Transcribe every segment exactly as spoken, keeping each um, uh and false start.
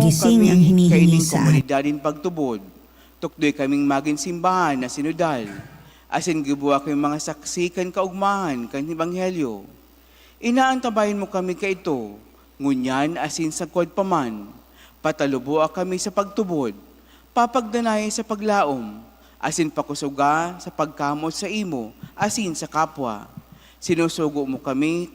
Gising kami ang hinihingi kaini sa komunidad nin pagtubod. Tukdoy kaming magin simbahan na sinodal, asin gibuwa kaming mga saksi kan kaogmahan kan Ebanghelyo. Inaantabayan mo kami kaidto, ngunyan asin sagkod pa man. Pataluboa kami sa pagtubod, papagdanayan sa paglaom, asin pakusoga sa pagkamoot saimo asin sa kapwa. Sinusugo mo kami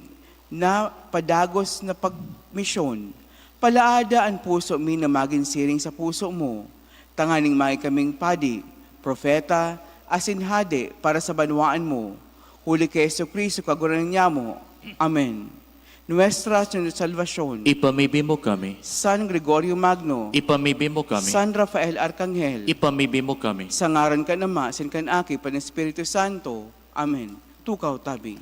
na padagos na pagmisyon. Palaada an puso mi na magin siring sa puso mo, tanganing mayo kaming padi, propeta, asin hade para sa banwaan mo. Huli ki Jesu-Cristo, Kagurangnan nyamo. Amen. Nuestra Señora Salvacion. Ipamibi mo kami. San Gregorio Magno. Ipamibi mo kami. San Rafael Arcangel. Ipamibi mo kami. Sa ngaran kan Ama, asin kan Aki, pan Espiritu Santo. Amen. Tukaw tabi.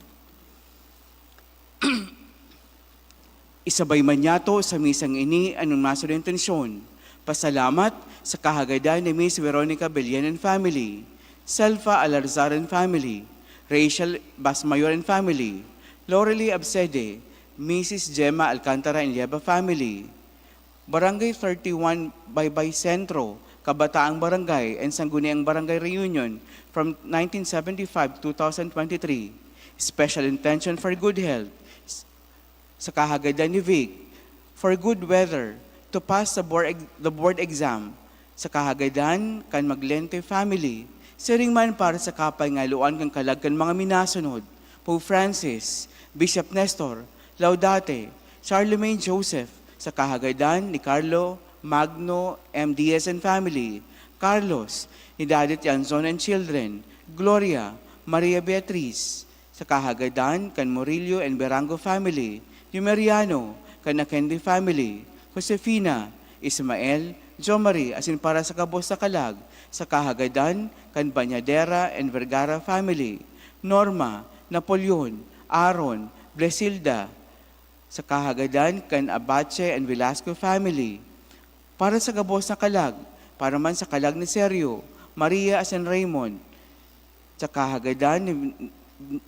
Isabay man nyato sa misang ini an nasuyang intensyon. Pasalamat sa kahagadan ni Miss Veronica Belian and family, Selfa Alarzar and family, Rachel Basmayor and family, Lorely Absede, Missus Gemma Alcantara and Lieva family, Barangay thirty-one Baybay Centro, Kabataang Barangay and Sangguniang Barangay Reunion from nineteen seventy-five to two thousand twenty-three. Special intention for good health, s-, sa kahagadan ni Vic, for good weather, to pass the board, ex-, the board exam, sa kahagadan kan Maglente family, siring man para sa kapangaloan kan kalag kan mga minasunod, Pope Francis, Bishop Nestor, Laudate, Charlemagne Joseph, sa kahagadan ni Carlo Magno M. Diaz and family, Carlos, ni Daddy Tianzon and children, Gloria, Maria Beatriz, sa kahagadan kan Murillo and Berango family, ni Meriano, kan Aquende family, Josefina, Ismael, Jomari, asin para sa gabos na kalag, sa kahagadan kan Bañadera and Vergara family, Norma, Napoleon, Aaron, Blesilda, sa kahagadan kan Abache and Velasco family, para sa gabos na kalag, para man sa kalag ni Sergio, Maria asin Raymond, sa kahagadan ni,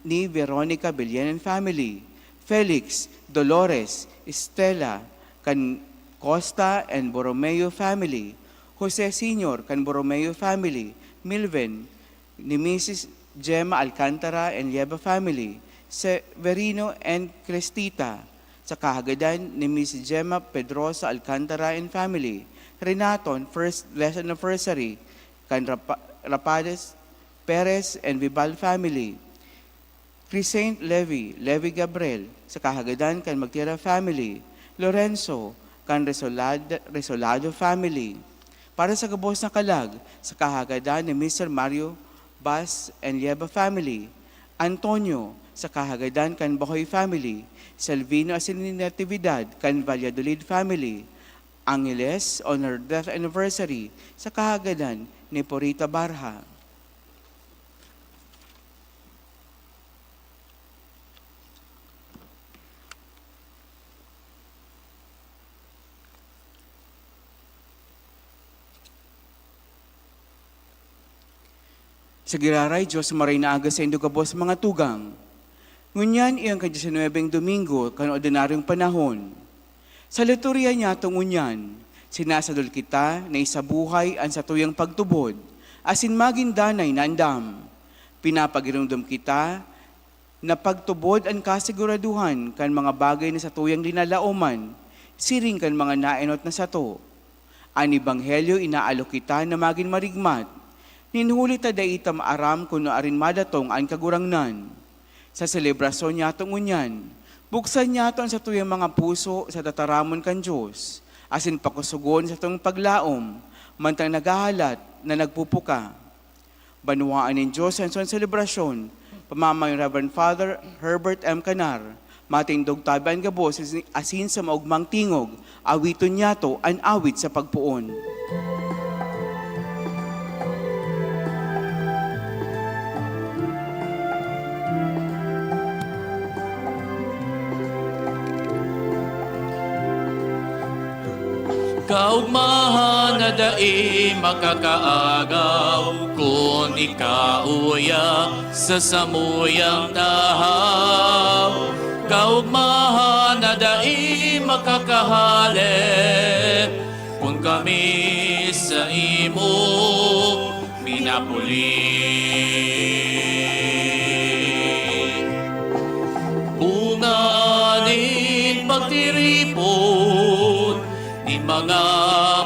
ni Veronica Belian and family, Felix, Dolores, Estela, kan Costa and Borromeo family, Jose Senior kan Borromeo family, Milven, ni Missus Gemma Alcantara and Lieva family, Severino and Crestita, sa kahagadan ni Miss Gemma Pedrosa Alcantara and family, Renaton, first blessed anniversary, kan Rapa-, Rapades, Perez and Vibal family, Crescent Levy, Levy Gabriel, sa kahagadan kan Magtira family, Lorenzo, kan Resolad-, Resolado family. Para sa gabos na kalag, sa kahagadan ni Mister Mario Bas and Lieva family, Antonio, sa kahagadan kan Bahoy family, Selvino asin ni Natividad kan Valladolid family, Angeles on her death anniversary, sa kahagadan ni Purita Barha. Sa giraray, Dios, maray na aga saindo gabos mga tugang. Ngunyan, iyang ka-diesinuebeng Domingo kan ordinaryong panahon. Sa liturya niyato ngunyan, sinasadol kita na isabuhay an satuyang pagtubod, asin magin danay na andam. Pinapagiromdom kita na pagtubod an kasiguraduhan kan mga bagay na satuyang linalaoman, siring kan mga naenot na sato. An Ebanghelyo inaalok kita na magin marigmat, nin huli ta dai ta maaram kun nuarin madatong an Kagurangnan. Sa selebrasyon niyato ngunyan, buksan niyato an satuyang mga puso sa tataramon kan Dios, asin pakosogon satong paglaom, mantang naghahalat na nagpupuka. Banwaan nin Dios an son selebrasyon, pamamayo ni Reverend Father Herbert M. Canar, matindog tabi an gabos asin sa maogmang tingog, awiton niyato an awit sa pagpoon. Kaogmahan na dai makakaagaw kun ikauya sa samuyang tahaw. Kaogmahan na dai makakahale Kun kami saimo minapuli, bunga nin pagtiripon nin mga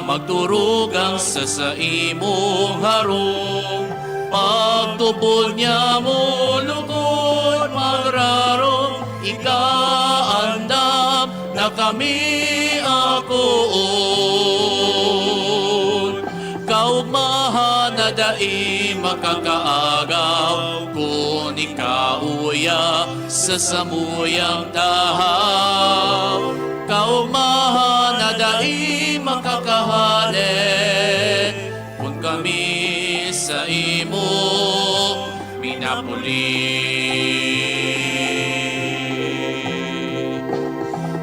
magturugang sa saimong harong, pagtubod niya mo lugod magrarong, ika andam na kami akoon. Kaogmahan na dai makakaagaw kun ika uya sa samuyang tahaw. Kaogmahan na dai makakahale kun kami saimo minapuli.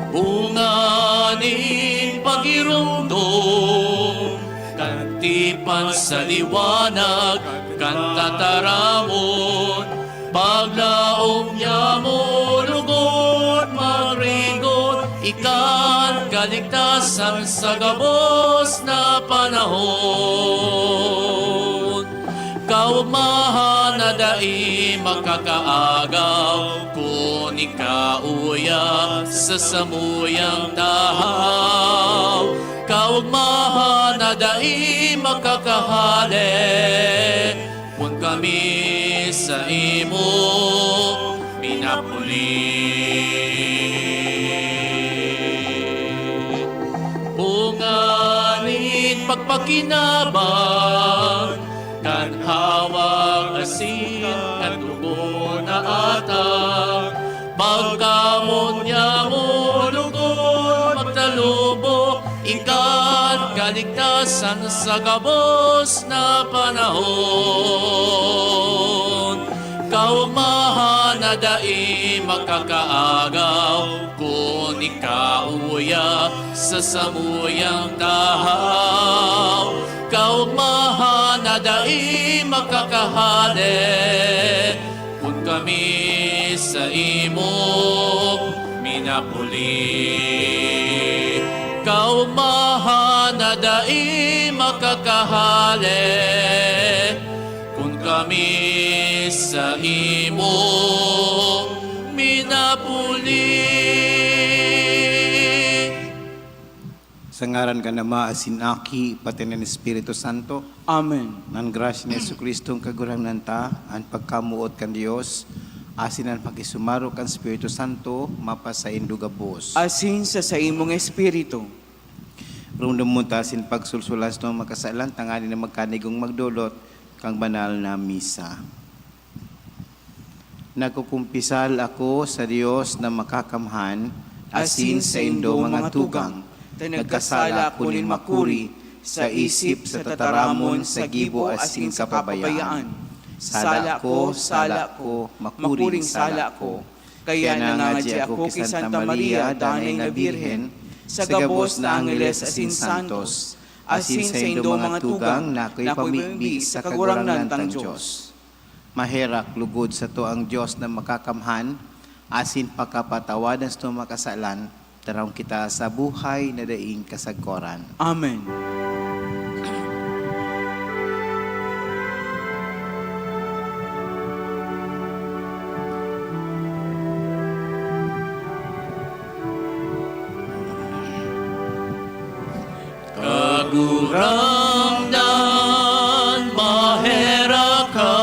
Bunga nin pagiromdom kan tipan sa liwanag kan tataramon, paglaom niya mo lugod magrigot, ikan kaligtasan sa gabos na panahon. Kaogmahan na dai makakaagaw kun ika uya sa samuyang tahaw. Kaogmahan na dai makakahale kun kami saimo minapuli. Bunga nin pagpakinabang kan hawak asin kan dugo na atang, pagkamoon niya mo lugod magtalubo, ikan kaligtasan sa gabos na panahon. Kaogmahan na dai makakaagaw kun ika uya sa samuyang tahaw. Kaogmahan na dai makakahale kun kami saimo minapuli. Kaogmahan na dai makakahale kun kami saimo minapuli. Sa ngaran kan Ama, asin Aki, pati nin Espiritu Santo. Amen. An grasya ni Jesu-Cristo, an Kagurangnan ta, an pagkamoot kan Dios, asin an pakisumaro kan Espiritu Santo, mapasaindo gabos. Asin sa saimong espiritu. Rumdom mo ta asin pagsulsulan sa mga kasalan, tanganing magkanigong magdolot kan banal na misa. Nagkukumpisal ako sa Dios na Makakamhan, asin saindo, mga tugang, ta nagkasala ako nin makuri, sa isip, sa tataramon, sa gibo, asin kapabayaan. Sala ko, sala ko, makuring sala ko. Kaya nangangadyi ako ki Santa Maria, danay na Birhen, sa gabos na angeles asin santos, asin saindo, mga tugang, na akoy pamibi sa Kagurangnan tang Dios. Maherak lugod sato ang Dios na Makakamhan, asin pakapatawadan sato mga kasalan, taraon kita sa buhay na daing kasagkoran. Amen. Kagurangnan, maherak ka.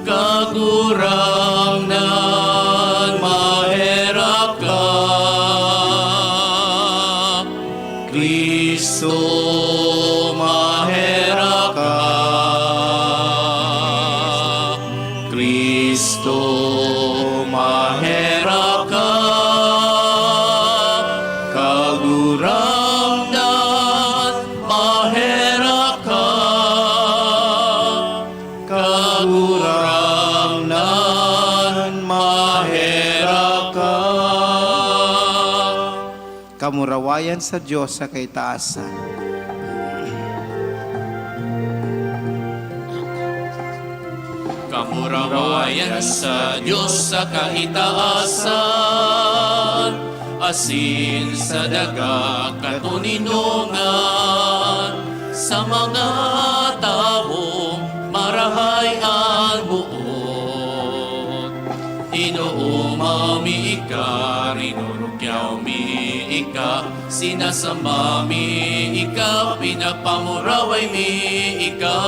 Kagurangnan, maherak ka. Cristo, maherak ka. Cristo, maherak ka. Kagurangnan, maherak ka. Kagurangnan, maherak ka. Kamurawayan sa Dios sa kaitaasan. Kamurawayan sa Dios sa kaitaasan. asin sa daga katoninongan, sa mga tawong marahay an boot. Inoomaw mi ika, rinurukyaw mi ika, sinasamba mi ika, pinapamuraway mi ika,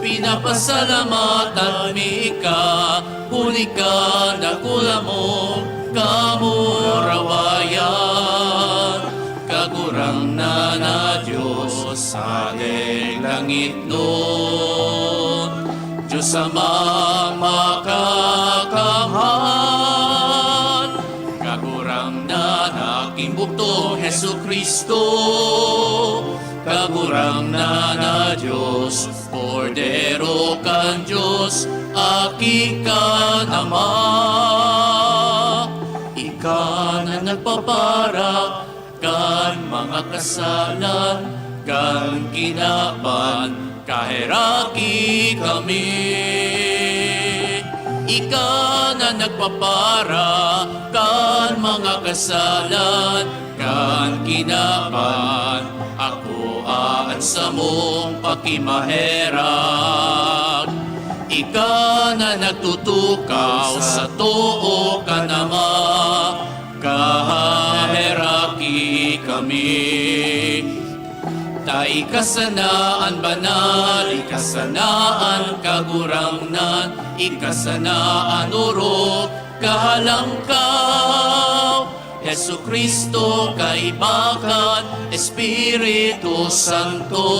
pinapasalamatan mi ika, huli kan dakula mong kamurawayan. Kagurangnan na Dios, Hadeng langitnon, Dios Amang makakamhan, Kagurangnan na ginbugto, Jesu-Cristo, Kagurangnan na Dios, Kordero kan Dios, Aki kan Ama. Ika na nagpapara kan mga kasalan kan kinaban, kaheraki kami. Ika na nagpapara kan mga kasalan kan kinaban, akoa an samong pakimaherak. Ika na nagtutukaw sa too kan Ama, kahaheraki kami. Ta ika sana an banal, ika sana an kagurangnan, ika sana an orog, kahalangkaw, Jesu-Cristo, kaiba kan Espiritu Santo,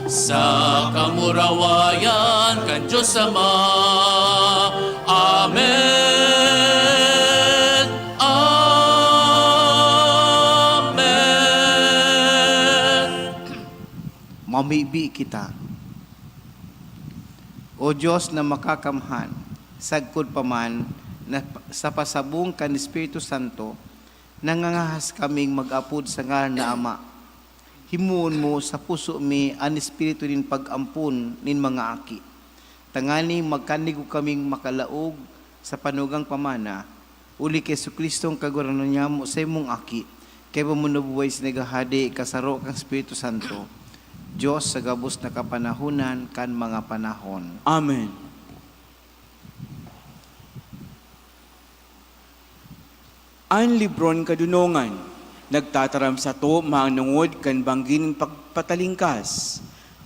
sa kamurawayan kan Dios Ama. Amen. Amen. Mamibi kita. O Dios na makakamhan, sagkod pa man na sa pasabong kan Espiritu Santo, nangangahas kaming mag-apod sa ngaran na Ama. Himoon mo sa puso mi an espiritu nin pag-ampon nin mga aki, tanganing magkanigo kaming makalaog sa panugang pamana, huli ki Jesu-Cristo an Kagurangnan nyamo, sa imong Aki, kaiba mo nabuhay asin naghahade, kasaro kan Espiritu Santo, Dios sa gabos na kapanahonan kan mga panahon. Amen. An Libron Kadunongan nagtataram sato maanongod kan banggi nin pagpatalingkas,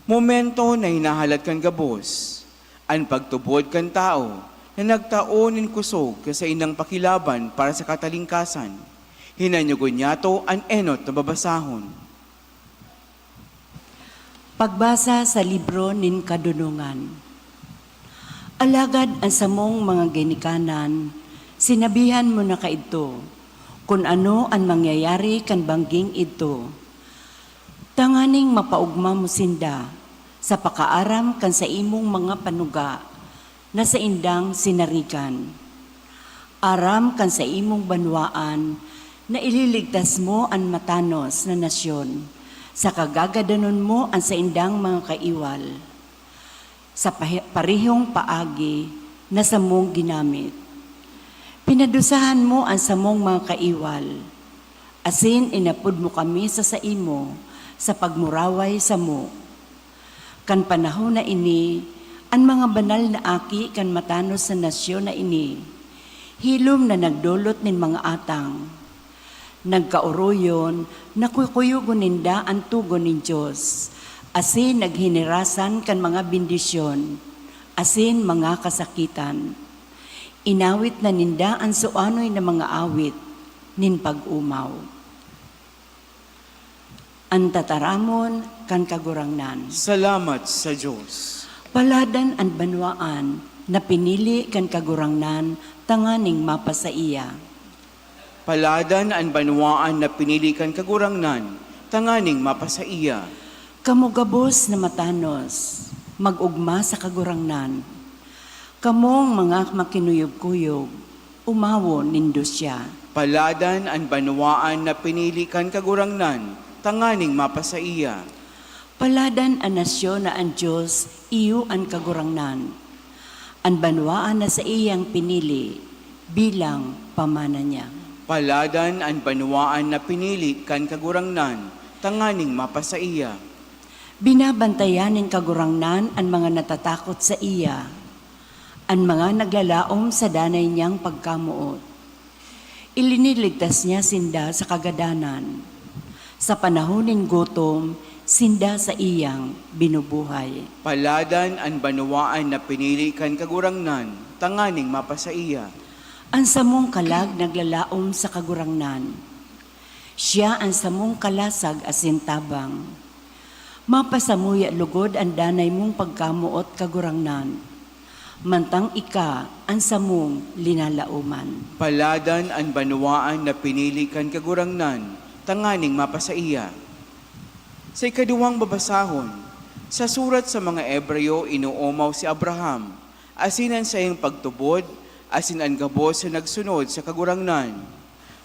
momento na hinahalat kan gabos, an pagtubod kan tawo na nagtao nin kusog sa saindang pakilaban para sa katalingkasan. Hinanyogon niyato an enot na babasahon. Pagbasa sa libro nin Kadonongan. Alagad an samong mga ginikanan, sinabihan mo na kaidto, kun ano an mangyayari kan bangging idto, tanganing mapaogma mo sinda sa pakaaram kan saimong mga panuga na saindang sinarigan. Aram kan saimong banwaan na ililigtas mo an matanos na nasyon, saka gagadanon mo an saindang mga kaiwal sa pahe-, parehong paagi na samong ginamit. Pinadusahan mo an samong mga kaiwal, asin inapod mo kami sa saimo sa pagmuraway samo. Kan panahon na ini, an mga banal na aki kan matanos na nasyon na ini, hilom na nagdolot nin mga atang. Nagkaoroyon, nakukuyogon ninda an togon nin Dios, asin naghinirasan kan mga bendisyon, asin mga kasakitan. Inawit na ninda an suanoy na mga awit nin pag-omaw. An tataramon kan Kagurangnan. Salamat sa Dios. Paladan an banwaan na pinili kan Kagurangnan tanganing mapasaiya. Paladan an banwaan na pinili kan Kagurangnan tanganing mapasaiya. Kamo gabos na matanos, mag-ogma sa Kagurangnan. Kamong mga makinuyog-kuyog, omawon nindo siya. Paladan an banwaan na pinili kan Kagurangnan tanganing mapasaiya. Paladan an nasyon na an Dios iyo an Kagurangnan, an banwaan na saiyang pinili, bilang pamana niya. Paladan an banwaan na pinili kan Kagurangnan tanganing mapasaiya. Binabantayan nin Kagurangnan an mga natatakot saiya, an mga naglalaom sa danay niyang pagkamoot. Iliniligtas niya sinda sa kagadanan. Sa panahon nin gutom, sinda saiyang binubuhay. Paladan an banwaan na pinili kan Kagurangnan tanganing mapasaiya. An samong kalag naglalaom sa Kagurangnan. Siya an samong kalasag asin tabang. Mapasamuya logod an danay mong pagkamoot, Kagurangnan, mantang ika an samong linalaoman. Paladan an banwaan na pinili kan Kagurangnan tanganing mapasaiya. Sa ikaduwang babasahon, sa surat sa mga Ebreo, inoomaw si Abraham, asin an saiyang pagtubod, asin an gabos na nagsunod sa Kagurangnan,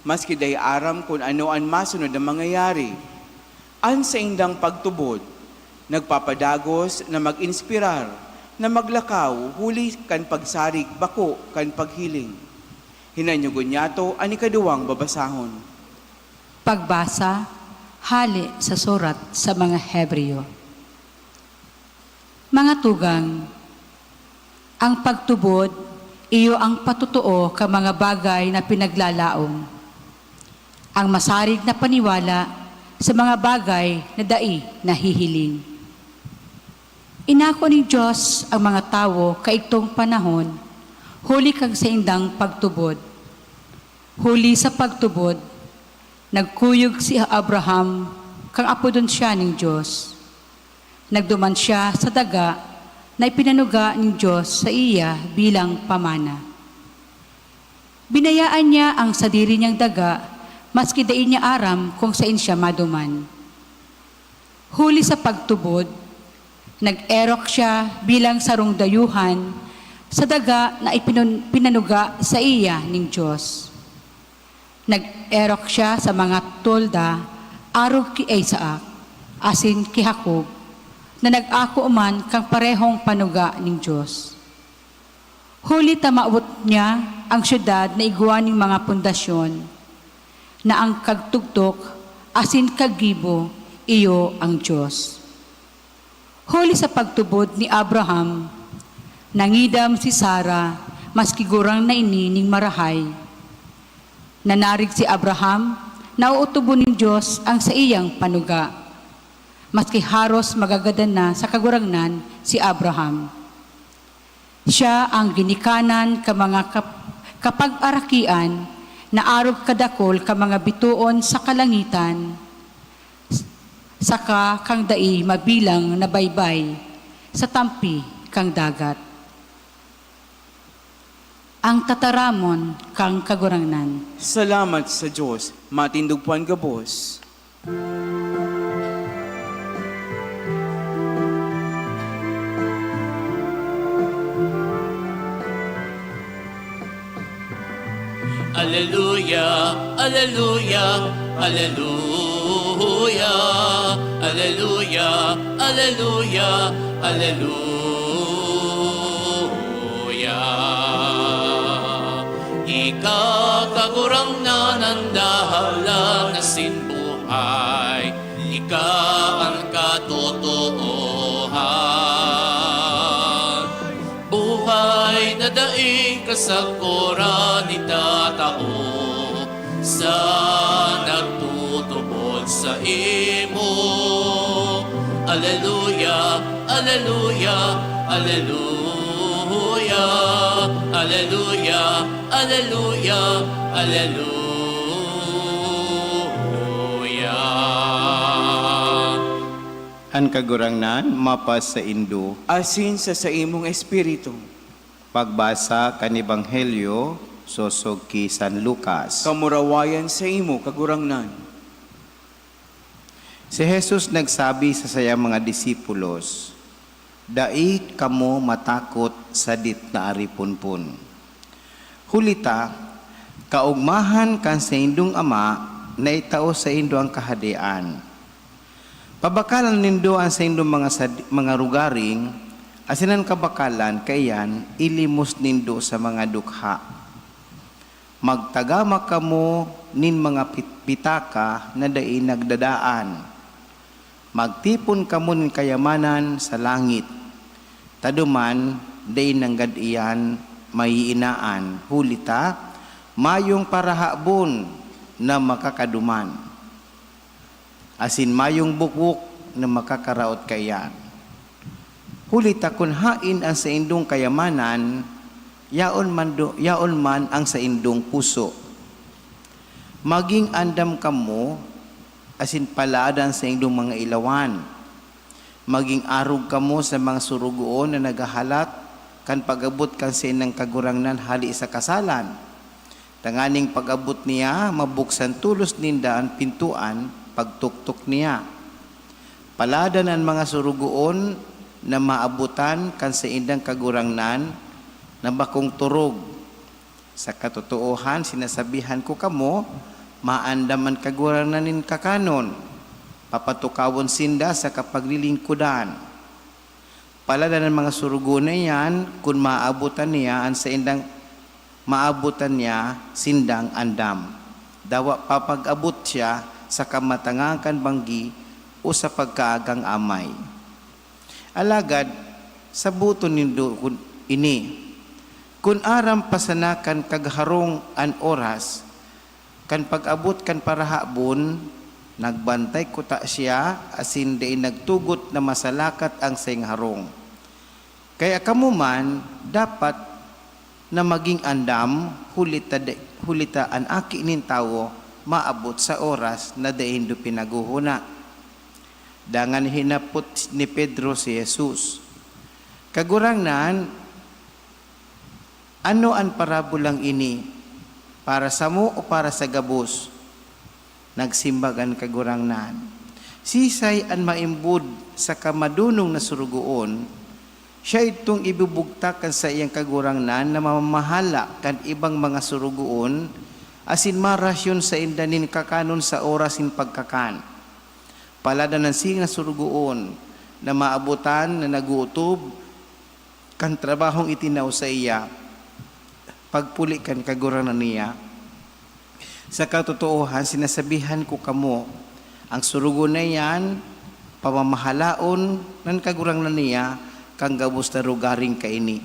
maski dai aram kun ano an masunod na mangyayari. An saindang pagtubod nagpapadagos na mag-inspirar na maglakaw huli kan pagsarig, bako kan paghiling. Hinanyogon niyato an ikaduwang babasahon. Pagbasa hale sa surat sa mga Hebreo. Mga tugang, ang pagtubod iyo ang patotoo kan mga bagay na pinaglalaom, ang masarig na paniwala sa mga bagay na dai nahihiling. Inako nin Dios ang mga tawo kaidtong panahon huli kan saindang pagtubod. Huli sa pagtubod, nagkuyog si Abraham kan apodon siya nin Dios. Nagduman siya sa daga na ipinanuga nin Dios saiya bilang pamana. Binayaan niya an sadiri niyang daga, maski dai niya aram kun saen siya maduman. Huli sa pagtubod, nag-erok siya bilang sarong dayuhan sa daga na ipinun-, pinanuga saiya nin Dios. Nag-erok siya sa mga tolda arog ki Isaac asin ki Jacob, na nag-ako man kan parehong panuga nin Dios. Huli ta mawot niya an syudad na igwa nin mga pundasyon, na an kagtugtok asin kaggibo iyo an Dios. Huli sa pagtubod ni Abraham, nangidam si Sara, maski gurang na ini nin marahay. Nanarig si Abraham na ootobon nin Dios an saiyang panuga, maski haros magagadan na sa Kagurangnan si Abraham. Siya an ginikanan kan mga kap-, kapag-arakian na arog kadakul kan mga bitoon sa kalangitan, saka kan dai mabilang na baybay sa tampi kan dagat. An tataramon kan Kagurangnan. Salamat sa Dios. Matindog po an gabos. Aleluya, aleluya, aleluya, aleluya, aleluya, aleluya. Ika, Kagurangnan, an dahalan asin buhay, ika an katotoohan. Buhay na daing kasakoran itatao sa nagtutubod saimo. Aleluya, aleluya, aleluya, aleluya, aleluya, aleluya. An Kagurangnan mapasaindo. Asin sa saimong espiritu. Pagbasa kan Ebanghelyo sosog ki San Lucas. Kamurawayan saimo, Kagurangnan. Si Jesus nagsabi sa saiyang mga disipulos, "Dai kamo matakot sadit na ariponpon. Huli ta, kaogmahan kan saindong Ama na itao saindo an Kahadean. Pabakalan nindo an saindong mga sad-, mga rugaring, asin an kabakalan kaiyan ilimos nindo sa mga dukha. Magtagama kamo nin mga pit-, pitaka na dai nagdadaan. Magtipon kamo nin kayamanan sa langit, ta duman dai nanggad iyan maiinaan, huli ta mayong parahabon na makakaduman, asin mayong bukwok na makakaraot kaiyan. Huli ta kun haen an saindong kayamanan, yaon man do-, yaon man ang saindong puso. Maging andam kamo asin paladan sa indong mga ilawan. Maging arog kamo sa mga sorogoon na naghahalat kan pag-abot kan saindang Kagurangnan hale sa kasalan, tanganing pag-abot niya, mabuksan tolos ninda an pintoan pagtuktok niya. Paladan an mga sorogoon na maabotan kan saindang Kagurangnan na bakong turog. Sa katotoohan, sinasabihan ko kamo, maandam an Kagurangnan nin kakanon. Papatukawon sinda sa kapaglilingkodan. Paladan an mga sorogoon na iyan kun maabotan niya an saindang, maabotan niya sindang andam. Dawa papag-abot siya sa kamatangan kan banggi o sa pagkaagang amay. Alagad saboton nindo kun ini, kun aram pa sana kan kagharong an oras kan pag-abot kan parahabon, nagbantay kuta siya asin dai nagtugot na masalakat ang saiyang harong. Kaya kamo man dapat na maging andam, huli ta da-, huli ta an Aki nin Tawo maabot sa oras na dai nindo pinaghohona. Dangan hinapot ni Pedro si Jesus, "Kagurangnan, ano an parabolang ini? Para samo o para sa gabos?" Nagsimbag an Kagurangnan, "Siisay an maimbod saka madonong na sorogoon, siya idtong ibubugtak kan saiyang kagurangnan na mamamahala kan ibang mga sorogoon, asin marasyon sainda nin kakanon sa oras nin pagkakan. Paladan an siring na sorogoon na maabotan na nag-ootob kan trabahong itinao saiya pagpuli kan kagurangnan niya. Sa katotoohan, sinasabihan ko kamo, ang sorogoon na iyan, pamamahalaon kan kagurangnan niya kan gabos na rogaring kaini.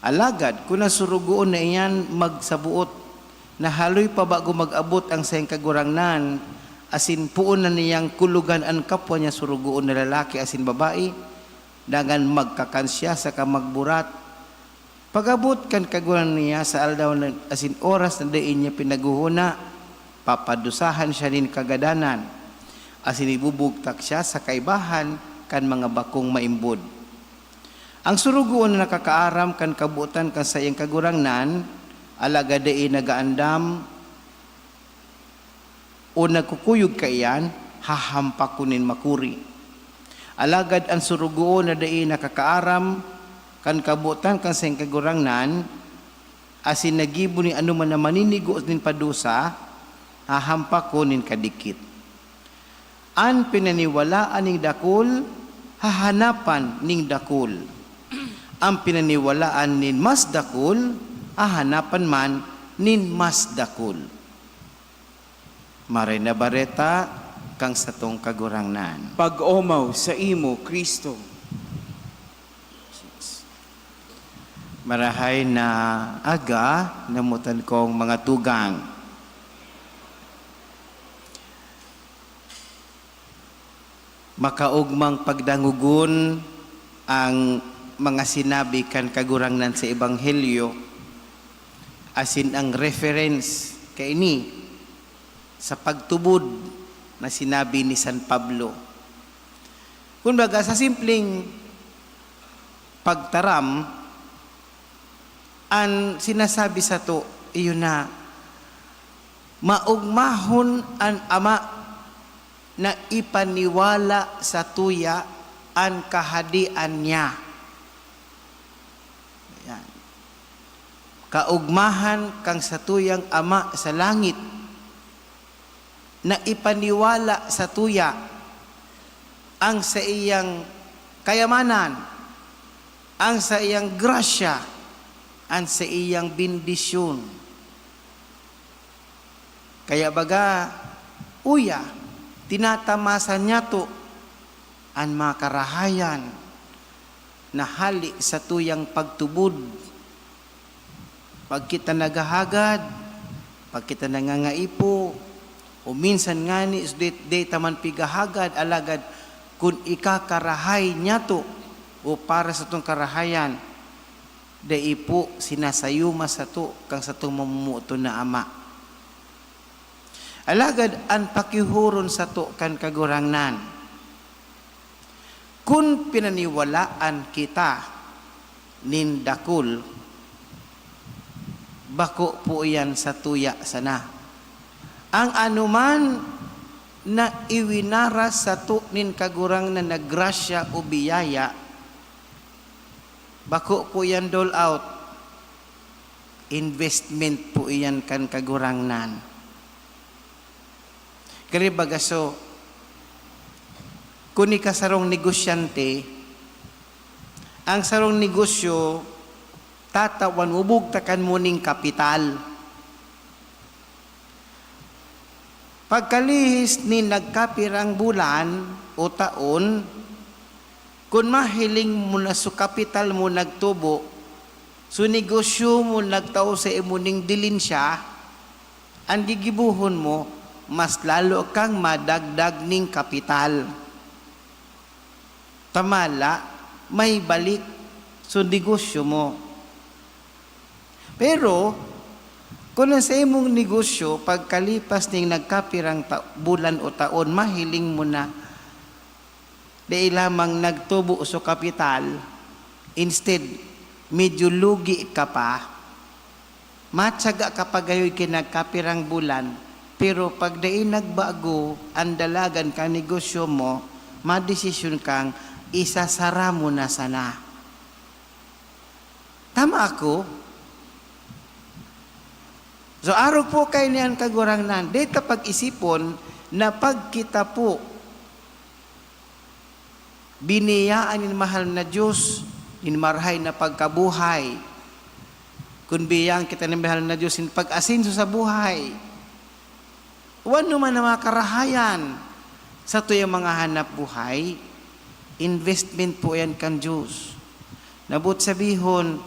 Alagad kun an sorogoon na iyan magsaboot na haloy pa bago mag-abot ang saiyang kagurangnan, asin poon na niyang kulogan an kapwa niya sorogoon na lalaki asin babae, dangan magkakan siya saka magburat, pag-abot kan kagurangnan niya sa aldaw na asin oras na dai niya pinaghohona, papadusahan siya nin kagadanan, asin ibubugtak siya sa kaibahan kan mga bakong maimbod. Ang sorogoon na nakakaaram kan kabotan kan saiyang kagurangnan, alagad dai nagaandam o nagkukuyog kaiyan, hahampakon nin makuri. Alagad an sorogoon na dai nakakaaram kan kabotan kan saiyang kagurangnan, asin naggibo nin anoman na maninigo nin padusa, hahampakon nin kadikit. An pinaniwalaan nin dakul, hahanapan nin dakul. An pinaniwalaan nin mas dakul, hahanapan man nin mas dakul. Maray na Bareta kan satong Kagurangnan. Pag-omaw saimo, Cristo. Marahay na aga, namotan kong mga tugang. Makaogmang pagdangogon ang mga sinabi kan Kagurangnan sa Ebanghelyo, asin ang reference kaini sa pagtubod na sinabi ni San Pablo. Kumbaga, sa simpleng pagtaram, an sinasabi sato, iyo na, maogmahon an Ama na ipaniwala satuya an Kahadean niya. Ayan. Kaogmahan kan satuyang Ama sa langit na ipaniwala satuya ang saiyang kayamanan, ang saiyang grasya, ang saiyang bendisyon. Kaya baga, uya, tinatamasan niyato an mga karahayan na hale sa tuyang pagtubod. Pag kita naghahagad, pag kita nangangaipo, o minsan ngani, dai, dai ta man pighahagad, alagad kun ikakarahay niyato o para satong karahayan, dai po sinasayuma sato kan satong mamomoton na Ama. Alagad an pakihuron sato kan Kagurangnan, kun pinaniwalaan kita nin dakul, bako po iyan satuya sana. Ang anoman na iwinaras sato nin Kagurangnan na grasya o biyaya, bako po iyan dole out. Investment po iyan kan Kagurangnan. Kaya baga so, kun ika sarong negosyante, ang sarong negosyo, tatawan mo, bugtakan mo ning kapital. Pagkalihis nin nagkapirang bulan o taon, kun mahiling mo na so kapital mo nagtubo, so negosyo mo nagtao sa imo ning dilin siya, an gigibohon mo, mas lalo kang madagdag ning kapital. Tamala, may balik so negosyo mo. Pero, kun an saimong negosyo, pagkalipas ning nagkapirang ta-, bulan o taon, mahiling mo na dai lamang nagtubo so kapital, instead, medyo lugi ka pa, matyaga ka pa gayon ki nagkapirang bulan, pero pag dai nagbago an dalagan kan negosyo mo, madesisyon kang isasara mo na sana. Tama ako? So, arog po kaini an Kagurangnan. Dai ta pag-isipon na pag kita po biniyaan nin mahal na Dios nin marahay na pagkabuhay, kun biyayaan kita nin mahal na Dios nin pag-asenso sa buhay, o ano man ang mga karahayan sa tuyang mga hanap buhay, investment po yan kan Diyos. Nabot sabihon,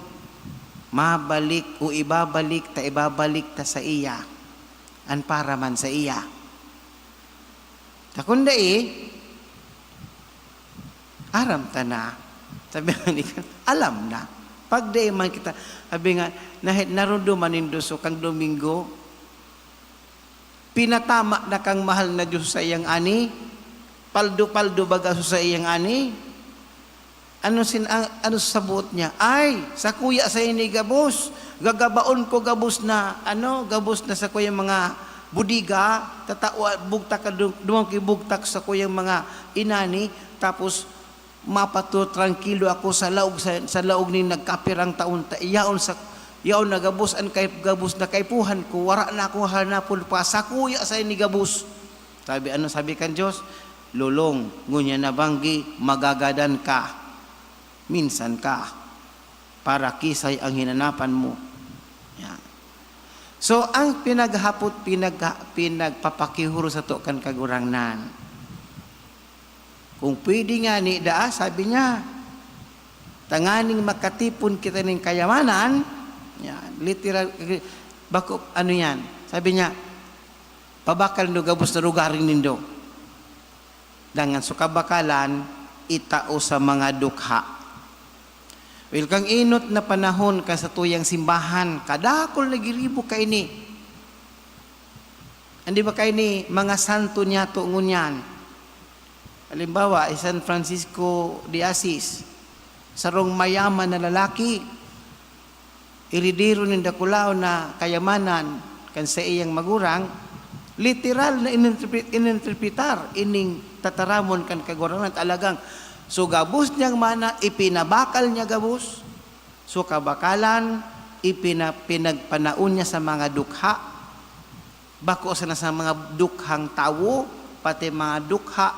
mabalik o ibabalik ta, ibabalik ta sa iya an para man sa iya. Ta kun dai, aram ta na. Sabi nga ni, alam na. Pag dai man kita, sabi nga, nahi-, narunduman nindo so kang Domingo, pinatama na kang mahal na Diyos sa iyang ani, paldo-paldo baga so sa iyang ani. Ano sin-, ang, ano sa buot niya? Ay, sakuya sa ini gabos. Gagabaon ko gabos na, ano, gabos na sakuyang mga bodega. Tatawa, bugtak ka, du-, duwang ki bugtak sakuyang mga inani. Tapos, mapato, trangkilo ako sa laog, sa, sa laog nin nagkapirang taon ta. Yaon sa, yaon na gabos, an kay, gabos na kaipuhan ko. Wara na ako hanapon pa. Sakuya sa ini gabos. Sabi, ano sabi kan Diyos? Lolong, ngunyan na banggi, magagadan ka. Minsan ka. Para kisay ang hinanapan mo. Yan. So, ang pinaghapot, pinagha-, pinagpapakihuro sato kan Kagurangnan. Kung pwede nga ni daa, sabi niya, tanganing makatipon kita nin kayamanan, yan, literal, bako, ano yan? Sabi niya, pabakal nindo gabos na lugaring nindo. Dangan so kabakalan, itao sa mga dukha. Well, kang enot na panahon kan satuyang simbahan, kadakul na giribo kaini. An di ba kaini mga santo niyato ngunyan? Halimbawa, si San Francisco de Assis, sarong mayaman na lalaki, eredero nin dakulaon na kayamanan kan saiyang magurang, literal na ininterpre-, ininterpretar ining tataramon kan Kagurangnan. Talagang so gabos niyang mana, ipinabakal niya gabos. So kabakalan, ipina-, pinagpanaon niya sa mga dukha. Bako sana sa mga dukhang tawo, pati mga dukha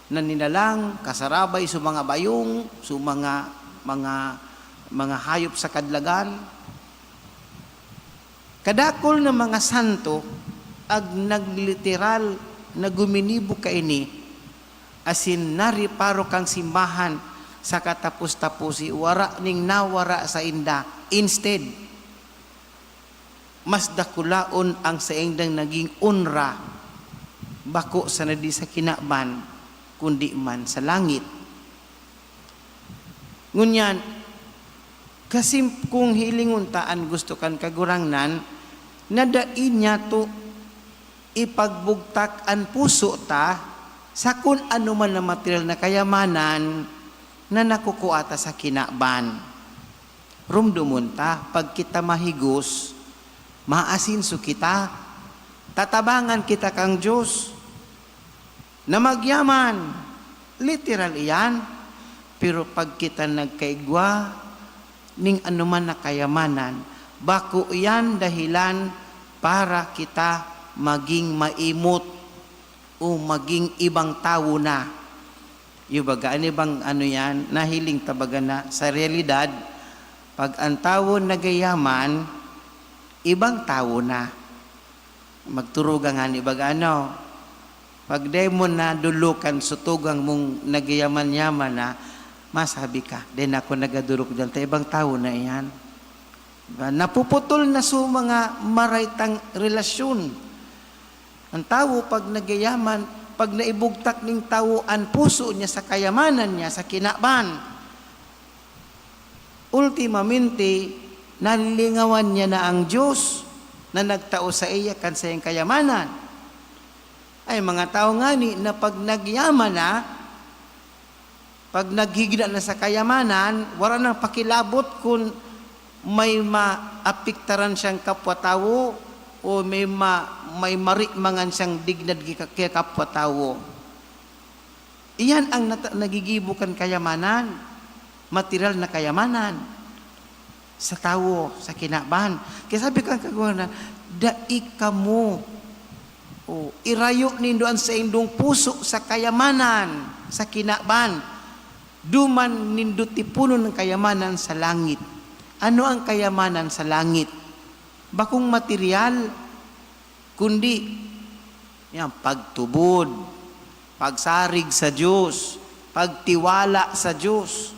na nilalang, kasarabay sa mga bayong, sa mga, mga, mga hayop sa kadlagan. Kadakul na mga santo, Ag nagliteral na guminibo kaini, asin nareparo kan simbahan sa katapos-taposi, wara ning nawara sainda. Instead, mas dakulaon ang saindang naging onra, bako sana di sa kinaban, kundi man sa langit. Ngunyan, kasim-, kung hilingon ta an gusto kan Kagurangnan, na dai niyato ipagbugtak an puso ta sa kun anoman na material na kayamanan na nakukua ta sa kinaban. Rumdomon ta, pag kita mahigos, maasenso kita, tatabangan kita kan Dios na magyaman. Literal iyan. Pero pag kita nagkaigwa ning anoman na kayamanan, bako iyan dahelan para kita maging maimot o maging ibang tawo na. Yung baga, ano bang ano yan? Nahiling ta baga na sa realidad, pag ang tawo nagayaman, ibang tawo na. Magturuga nga ni baga, ano? Pag dai mo nadulukan sa tugang mong nagyaman-yaman na, masabi ka, "Dai na ako nagadurok diyan, ta ibang tawo na iyan." Diba? Napuputol na sa mga maraytang relasyon. Ang tawo, pag nagyayaman, pag naibugtak ning tawo an puso niya sa kayamanan niya, sa kinaban, ultimamente, nalilingawan niya na ang Dios na nagtao saiya kan saiyang kayamanan. Ay, mga tawo ngani na pag nagyaman na, pag naghigda na sa kayamanan, wala nang pakilabot kun may maapektaran siyang kapwa-tawo o may ma-, may marimangan siyang dignad ki-, ki kapwa-tawo. Iyan ang nata-, nagigibo kan kayamanan, material na kayamanan sa tawo, sa kinaban. Kaya sabi kan Kagurangnan, "Dai kamo, o, irayo nindo an saindong puso sa kayamanan, sa kinaban. Duman nindo tiponon an kayamanan sa langit." Ano ang kayamanan sa langit? Bakong material, kundi, yan, pagtubod, pagsarig sa Dios, pagtiwala sa Dios.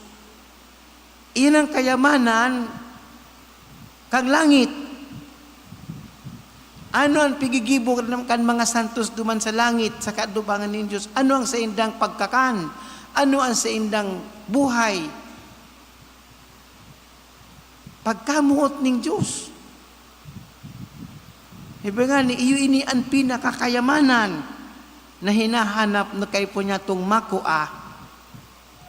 Iyan ang kayamanan kan langit. Ano ang pigigibo kan mga santos duman sa langit, sa kaatubangan nin Dios? Ano ang saindang pagkakan? Ano ang saindang buhay? Pagkamoot nin Dios. Iba nga ni, iyo ini an pinakakayamanan na hinahanap na kaipo niyatong makua,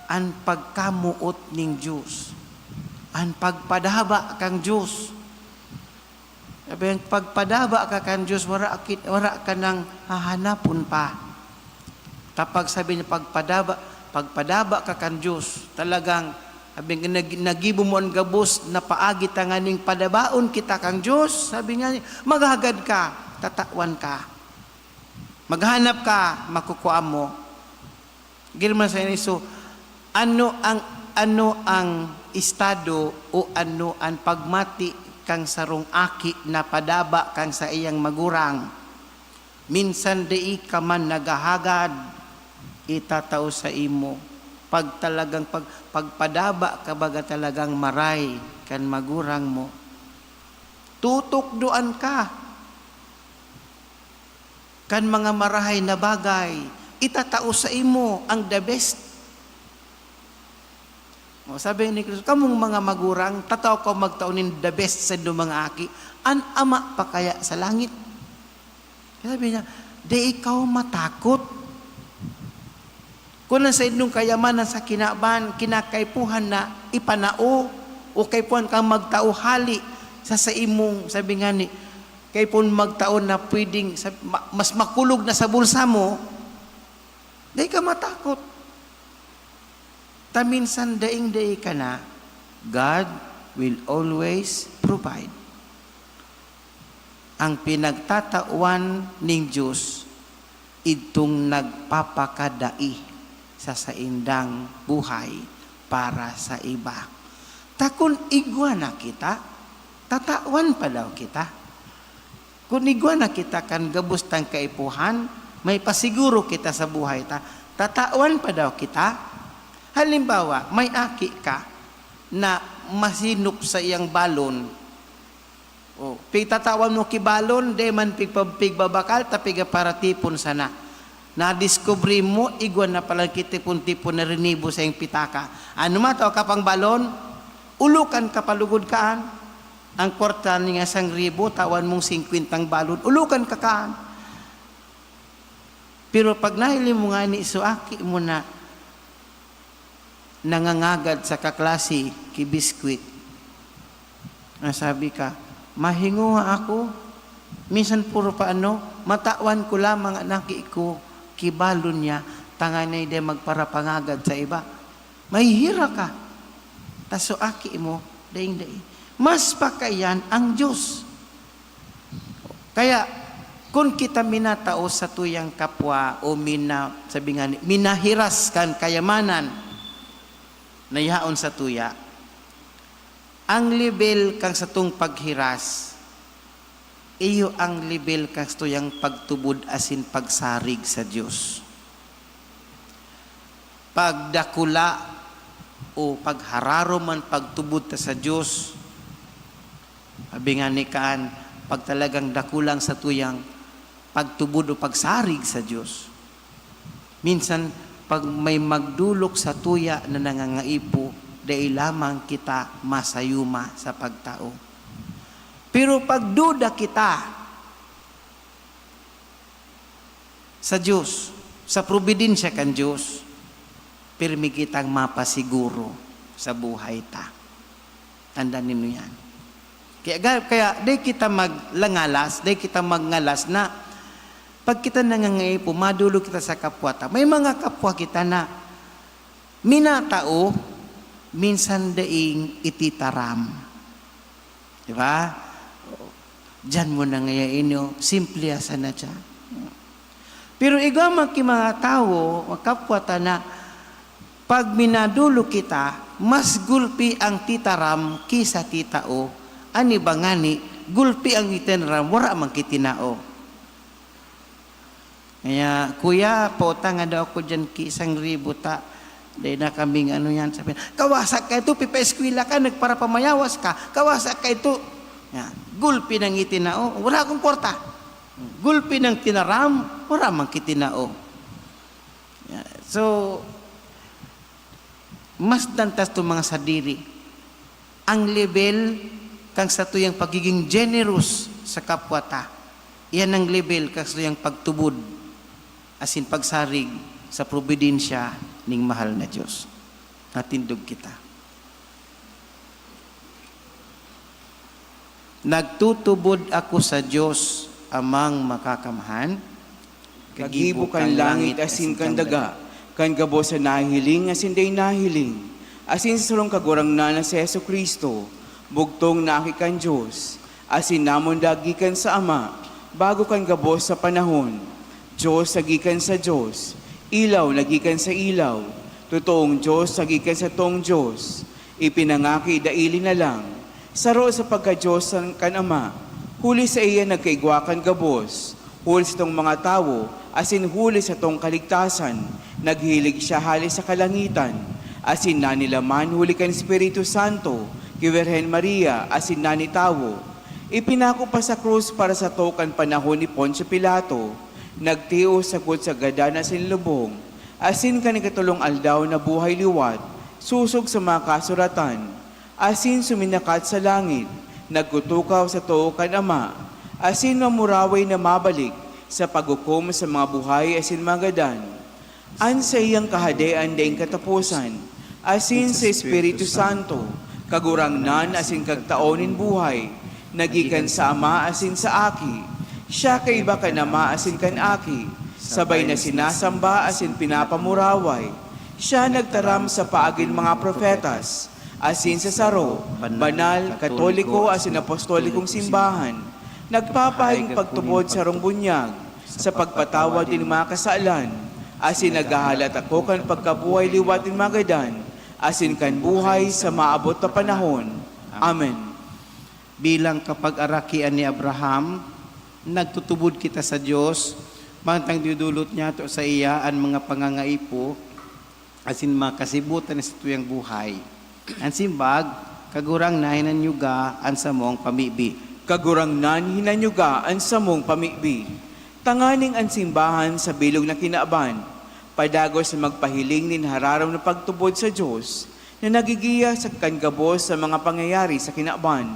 an pagkamoot nin Dios, an pagpadaba kan Dios. Sabi, ang pagpadaba ka kan Dios, wara ki-, wara ka nang hahanapon pa. Kapag sabi niya, pagpadaba, pagpadaba ka kan Dios, talagang, sabi, nag-, nagibo mo an gabos na paagi tanganing padabaon kita kan Dios, sabi niya, maghagad ka, tatawan ka. Maghanap ka, makukua mo. Girman sa ini, so, ano ang, ano ang estado o ano ang pagmati kang sarong aki na padaba kang saiyang magurang? Minsan dai ka man naghahagad, itatao sa imo. Pag talagang pag-, pagpadaba ka baga talagang maray kan magurang mo, tutukdoan ka kan mga marahay na bagay, itatao sa imo ang the best. O, sabi ni Cristo, "Kamong mga magurang, tatao kaw magtao nin the best sa inyong mga aki. An Ama pa kaya sa langit?" Sabi niya, "Di ikaw matakot. Kun an saindong kayamanan sa kinaban, kinakaipuhan na ipanao, o kaipuhan kang magtao hali sa saimong," sabi nga ni, "kaipuhan magtao na pwedeng sa, ma-, mas makulog na sa bulsa mo, di ka matakot." Ta minsan daing-dai ka na, God will always provide. Ang pinagtatawan nin Dios, idtong nagpapakadai sa saindang buhay para sa iba. Ta kun igwa na kita, tatawan pa daw kita. Kun igwa na kita kan gabos tang kaipuhan, may pasiguro kita sa buhay ta, tatawan pa daw kita? Halimbawa, may aki ka na masinop sa iyang balon. O, pigtatawan mo ki balon, di man pigpa-, pigbabakal, ta pigaparatipon sana. Nadiskubre mo, igwa na palang kitipon-tipon na rinibo sa iyang pitaka. Ano man, tao ka pang balon? Ulokan ka palugod kaan. Ang kwarta niya sang ribo, tawan mong singkwentang balon, ulokan ka kaan. Pero pag nahiling mo ngani, so aki mo na nangangagad sa kaklase ki biskwit. Nasabi ka, "Mahingoha ako. Minsan puro pa ano, matawan ko lamang an aki ko, ki balon niya, tanganing di magparapangagad sa iba." Mahihira ka. Ta so aki mo, daing-dai. Mas pa kaiyan ang Diyos. Kaya, kun kita minatao sa tuyang kapwa o mina-, sabi nga ni, minahiras kan kayamanan na yaon sa tuya, ang lebel kan satong paghiras, iyo ang lebel kan satuyang pagtubod asin pagsarig sa Dios. Pagdakula o paghararom an pagtubod ta sa Dios, sabi nga ni Kaan, pag talagang dakulang satuyang pagtubod o pagsarig sa Dios. Minsan, pag may magdolok sa tuya na nangangaipo, dai lamang kita masayuma sa pagtao. Pero pag duda kita sa Dios, sa probidensya kan Dios, pirmi kitang mapasiguro sa buhay ta. Tandaan ninyo yan. Kaya, ga-, kaya di kita maglangalas, di kita magngalas na pag kita nangangaipo, madolok kita sa kapwa ta. May mga kapwa kita na minatao, minsan daing ititaram. Di ba? Diyan mo na ngayon, simple sana siya. Pero igwa man ki mga tawo, mga kapwa ta na, pag minadolok kita, mas gulpi ang titaram ki sa titao. An iba ngani, gulpi ang itinaram, wara man ki tinao. Kaya, "Kuya, pautanga daw ako diyan ki isang ribo ta. Dai na kaming ano yan." Sabi, "Kawasa ka ito, pipaeskwela ka, nagparapamayawas ka. Kawasa ka ito." Yan. Gulpi ng itinao, "Wala akong kwarta." Gulpi ng tinaram, wala mang kitinao. Yan. So, mas dantas to mga sadiri. Ang level kan satuyang pagiging generous sa kapwa ta, iyan ang level kan satuyang pagtubod asin pagsarig sa probidensya ning mahal na Dios. Natindog kita. Nagtutubod ako sa Dios, Amang Makakamhan, Kagibo kan langit asin kan daga, kan gabos na nahihiling asin dai nahihiling, asin sa sarong Kagurangnan na si Jesu-Cristo, bugtong na Aki kan Dios, asin namundag gikan sa Ama, bago kan gabos na panahon. Dios na gikan sa Dios, ilaw na gikan sa ilaw, totoong Dios na gikan sa toong Dios, ipinangaki daili na lang, saro sa pagka-Dios kan Ama, huli saiya nagkaigwa kan gabos, huli satong mga tawo, asin huli satong kaligtasan, naghilig siya hale sa kalangitan, asin nanilaman huli kan Espiritu Santo, ki Birhen Maria, asin nanitawo. Ipinako pa sa krus para sato kan panahon ni Poncio Pilato, nagtios sagkod sa gadan asin lubong, asin kan ikatolong aldaw nabuhay liwat, sosog sa mga kasuratan, asin suminakat sa langit, nagkutukaw sa too kan Ama, asin mamuraway na mabalik sa paghukom sa mga buhay asin mga gadan. An saiyang Kahadean daing kataposan, asin sa Espiritu Santo, Kagurangnan asin Kagtao nin buhay, na gikan sa Ama asin sa Aki. Siya kaiba kan Ama asin kan Aki, sabay na sinasamba asin pinapamuraway. Siya nagtaram sa paagin mga propetas, asin sa saro, banal, katoliko asin apostolikong simbahan. Nagpapahayag pagtubod sarong bunyag sa pagpatawad nin mga kasalan, asin naghahalat ako kan pagkabuhay liwat nin mga gadan, asin kan buhay sa maabot na panahon. Amen. Bilang kapagarakian ni Abraham, Nagtutubod kita sa Dios, mantang didulot niyato saiya an mga pangangaipo asin mga kasibutan nin satuyang buhay. An simbag, Kagurangnan, hinanyuga an samong pamibi. Kagurangnan, hinanyuga an samong pamibi. Tanganing an simbahan sa bilog na kinaban, padagos na magpahiling nin hararom na pagtubod sa Dios, na nagigiya sa kan gabos sa mga pangyayari sa kinaban.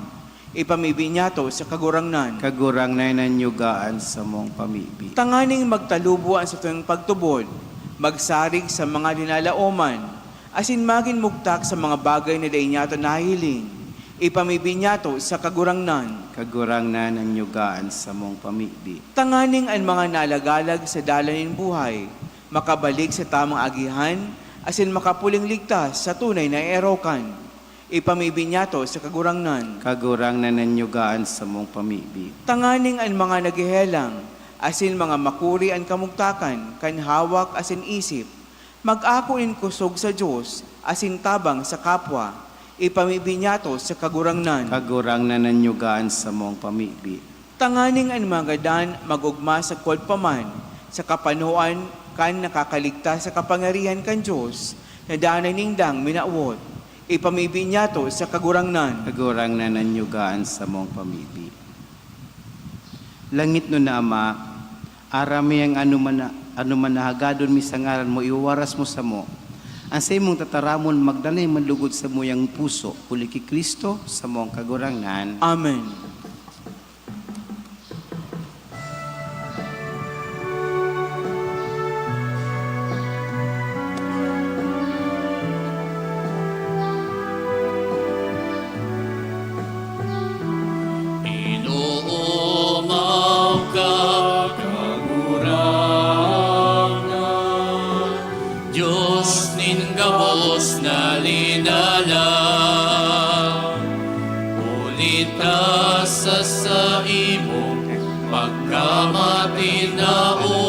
Ipamibi niyato sa Kagurangnan. Kagurangnan, hinanyuga an samong pamibi. Tanganing magtalubo an satuyang pagtubod, magsarig sa mga linalaoman, asin magin mugtak sa mga bagay na dai niyato nahihiling. Ipamibi niyato sa Kagurangnan. Kagurangnan, hinanyuga an samong pamibi. Tanganing an mga nalagalag sa dalan nin buhay makabalik sa tamang agihan asin makapuling ligtas sa tunay na erokan. Ipamibi niyato sa Kagurangnan. Kagurangnan, hinanyuga an samong pamibi. Tanganing an mga naghehelang asin mga makuri an kamugtakan kan hawak asin isip, mag-ako nin kosog sa Dios asin tabang sa kapwa. Ipamibi niyato sa Kagurangnan. Kagurangnan, hinanyuga an samong pamibi. Tanganing an mga gadan mag-ogma sagkod pa man sa kapanoan kan nakakaligtas sa kapangyarihan kan Dios na danay nindang minawot. Ipamibi niyato sa Kagurangnan. Kagurangnan, hinanyuga an samong pamibi. Langitnon na Ama, aram mi an anoman na, anoman na hagadon mi sa ngaran mo, iwawaras mo samo. An saimong tataramon magdanay man lugod sa samuyang puso, huli ki Cristo, samong Kagurangnan. Amen. Inoomaw ka, Kagurangnan, Dios nin gabos na linala. Huli ta sa saimong pagkamatinao,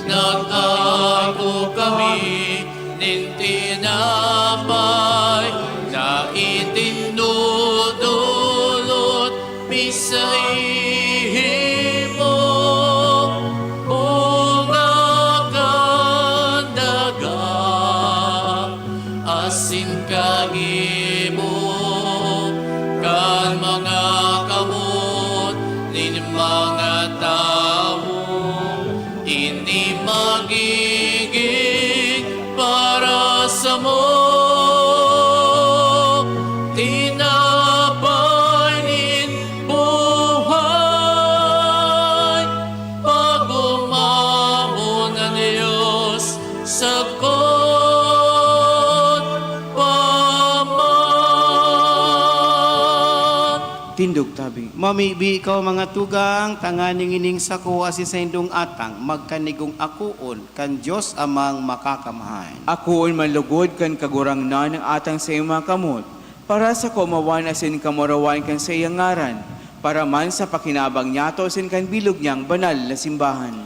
nag-ako kami nin tinapay na itinudulot mi saimo, bunga kan daga asin kagibo kan mga kamot nin mga tawo. Ini magigin para samo tinapay nin buhay, pag-omamon an Dios sagkod pa man. Tindog tabi. Mamibi kaw, mga tugang, tanganing ining sako asin saindong atang magkanigong akoon kan Dios Amang Makakamhan. Akoon man lugod kan Kagurangnan an atang saiyang mga kamot, para sa kaomawan asin kamurawayan kan saiyang ngaran, para man sa pakinabang niyato asin kan bilog niyang banal na simbahan.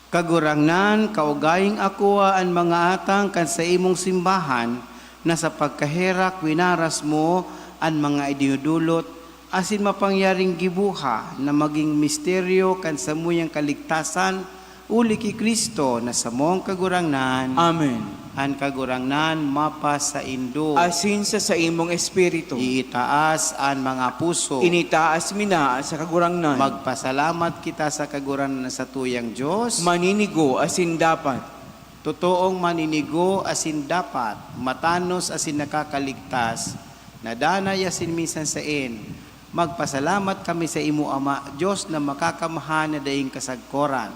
Kagurangnan, kaugayong akoa an mga atang kan saimong simbahan, na sa pagkaherak winaras mo an mga idinudulot, asin mapangyaring giboha na magin misteryo kan samuyang kaligtasan, huli ki Cristo na samong Kagurangnan. Amen. An Kagurangnan mapasaindo. Asin sa saimong espiritu. Iitaas an mga puso. Initaas mi na sa Kagurangnan. Magpasalamat kita sa Kagurangnan na satuyang Dios. Maninigo asin dapat. Totoong maninigo asin dapat, matanos asin nakakaligtas, na danay asin minsan saen. Magpasalamat kami saimo, Ama, Dios na Makakamhan na daing kasagkoran.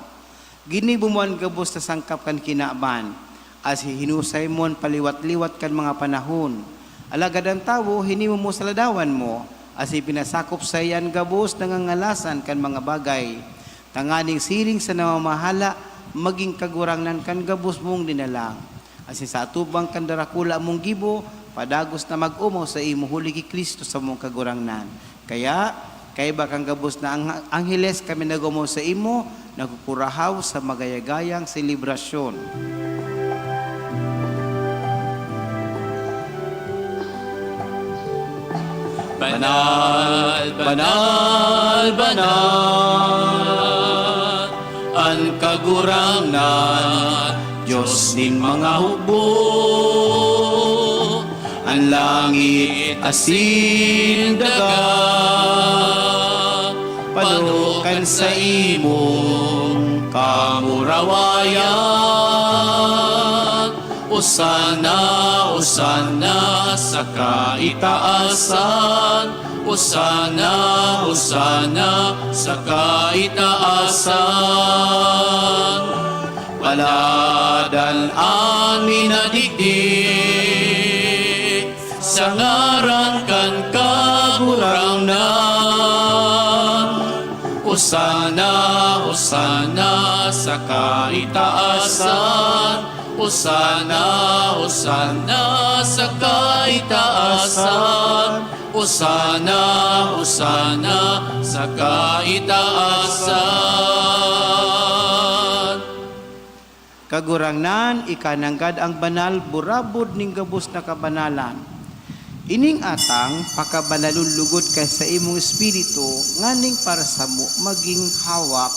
Ginibo mo an gabos na sangkap kan kinaban, asin hinusay mo an paliwat-liwat kan mga panahon. Alagad an tawo, hinimo mo sa ladawan mo, asin pinasakop saiya an gabos na ngangalasan kan mga bagay, tanganing siring sa namamahala, magin kagurangnan kan gabos mong dinalang. Asin sa atubang kan darakula mong gibo, padagos na mag-omaw saimo huli ki Cristo samong Kagurangnan. Kaya, kaiba kan gabos na ang-, angheles kami nag-omaw saimo, nagkukurahaw sa magayagayang selebrasyon. Banal, banal, banal, an Kagurangnan, Dios nin mga hukbo, an langit asin daga, pano kan saimong kamurawayan. Osana, Osana sa kaitaasan, Osana, Osana sa kaitaasan. Paladan an minadigdi sa ngaran kan Kagurangnan. Osana, Osana sa kaitaasan. Osana, Osana sa kaitaasan. Osana, Osana sa kaitaasan. Kagurangnan, ika nanggad an banal burabod nin gabos na kabanalan. Ining atang pakabanalon logod kan saimong Espiritu nganing para samo magin hawak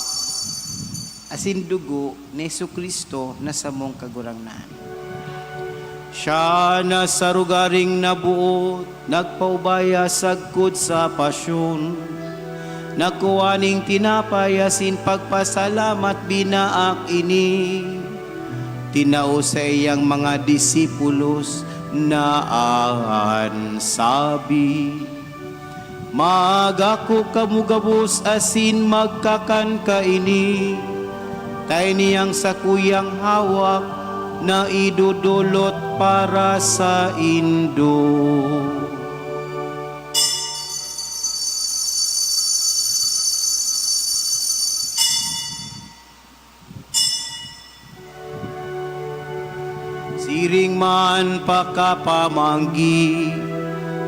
asin dugo ni Jesu-Cristo na samong Kagurangnan. Siya na sa rogaring naboot, nagpaubaya sagkod sa pasyon, nagkua nin tinapay asin pagpasalamat binaak ini, tinao sa iyang mga disipulos na an sabi, "Magako kamo gabos asin magkakan kaini, ta ini an sakuyang hawak na idodolot para saindo." Siring man pakapamanggi,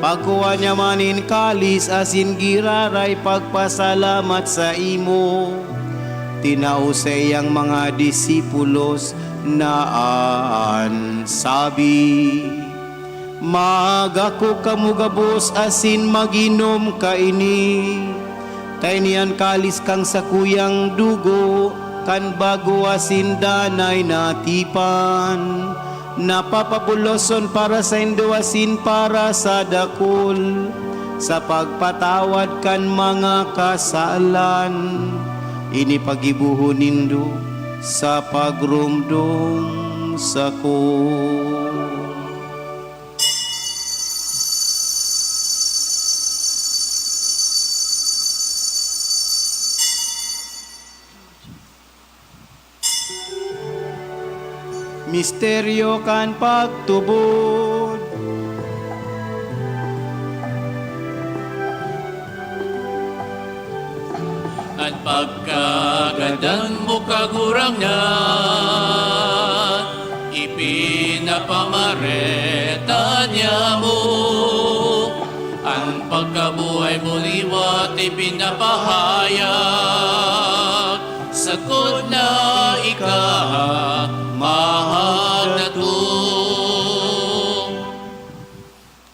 pagkua niya man nin kalis asin giraray pagpasalamat saimo, tinao sa iyang mga disipulos na an sabi, "Magako kamo gabos asin mag-inom kaini, ta ini an kalis kan sakuyang dugo kan bago asin danay na tipan, na papabuloson para saindo asin para sa dakul, sa pagpatawad kan mga kasalan. Ini paggibohon nindo sa pagromdom sako." Misteryo kan pagtubod. An pagkagadan mo, Kagurangnan, ipinapamareta niamo. An pagkabuhay mo liwat ipinapahayag, sagkod na ika mahadatong.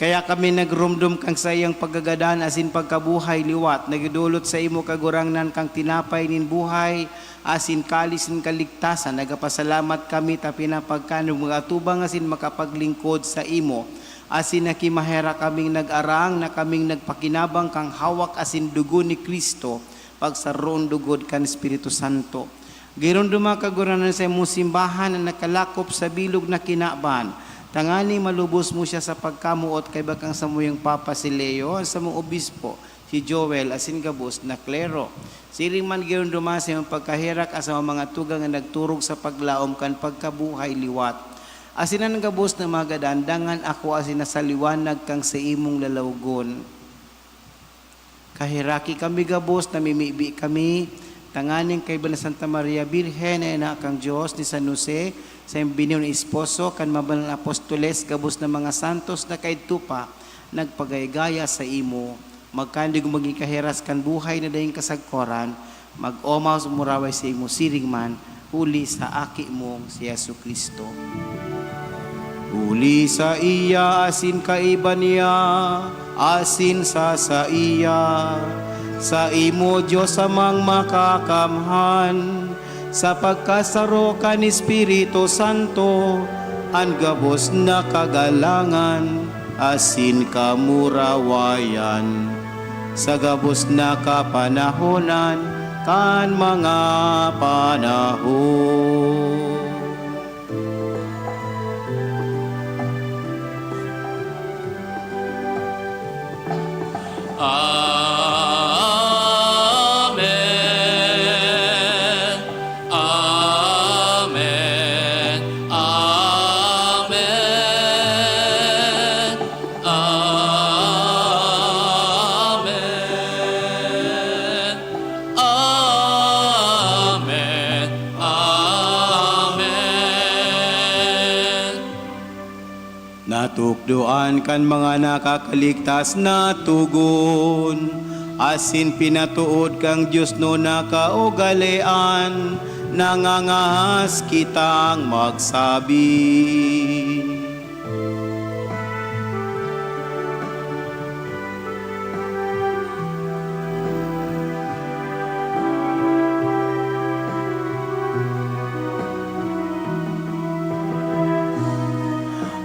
Kaya kami nagromdom kan saiyang pagkagadan asin pagkabuhay liwat, nagdodolot saimo, Kagurangnan, kan tinapay nin buhay asin kalis nin kaligtasan. Nagapasalamat kami ta pinapagkan mag-atubang asin makapaglingkod saimo, asin nakimaherak kaming nag-arang na kaming nagpakinabang kan hawak asin dugo ni Cristo, pagsaroon logod kan Espiritu Santo. Giromdoma, Kagurangnan, sa imong simbahan na nakalakop sa bilog na kinaban, tanganing malubos mo siya sa pagkamoot kaiba kan samuyang Papa si Leo, an samong obispo, si Joel, asin gabos na klero. Siring man giromdoma sa imong pagkaherak an samong mga tugang na nagturog sa paglaom kan pagkabuhay liwat. Asin an gabos na mga gadan, dangan ako asin na sa liwanag kan saimong lalawogon. Kaheraki kami gabos, namimibi kami, tanganing kaiba ni Santa Maria Birhen na ina kan Dios, ni San Jose, sa iyang biniyon na esposo, kan mga banal na apostoles, gabos na mga santos na kaidto pa nagpagaygaya saimo, magkandig magin kaheras kan buhay na daing kasagkoran, mag-omaw sa muraway saimo siring man, huli sa Aki mong si Jesu-Cristo. Huli saiya asin kaiba niya, asin sa saiya, saimo, Dios Amang Makakamhan, sa pagkasaro kan Espiritu Santo, an gabos na kagalangan asin kamurawayan, sa gabos na kapanahonan kan mga panahon. Amen. Amen. Amen. Amen. Amen. Amen. Natukdoan kan mga nakakaligtas na togon, asin pinatood kan diosnon na kaugalean, nangangahas kitang magsabi.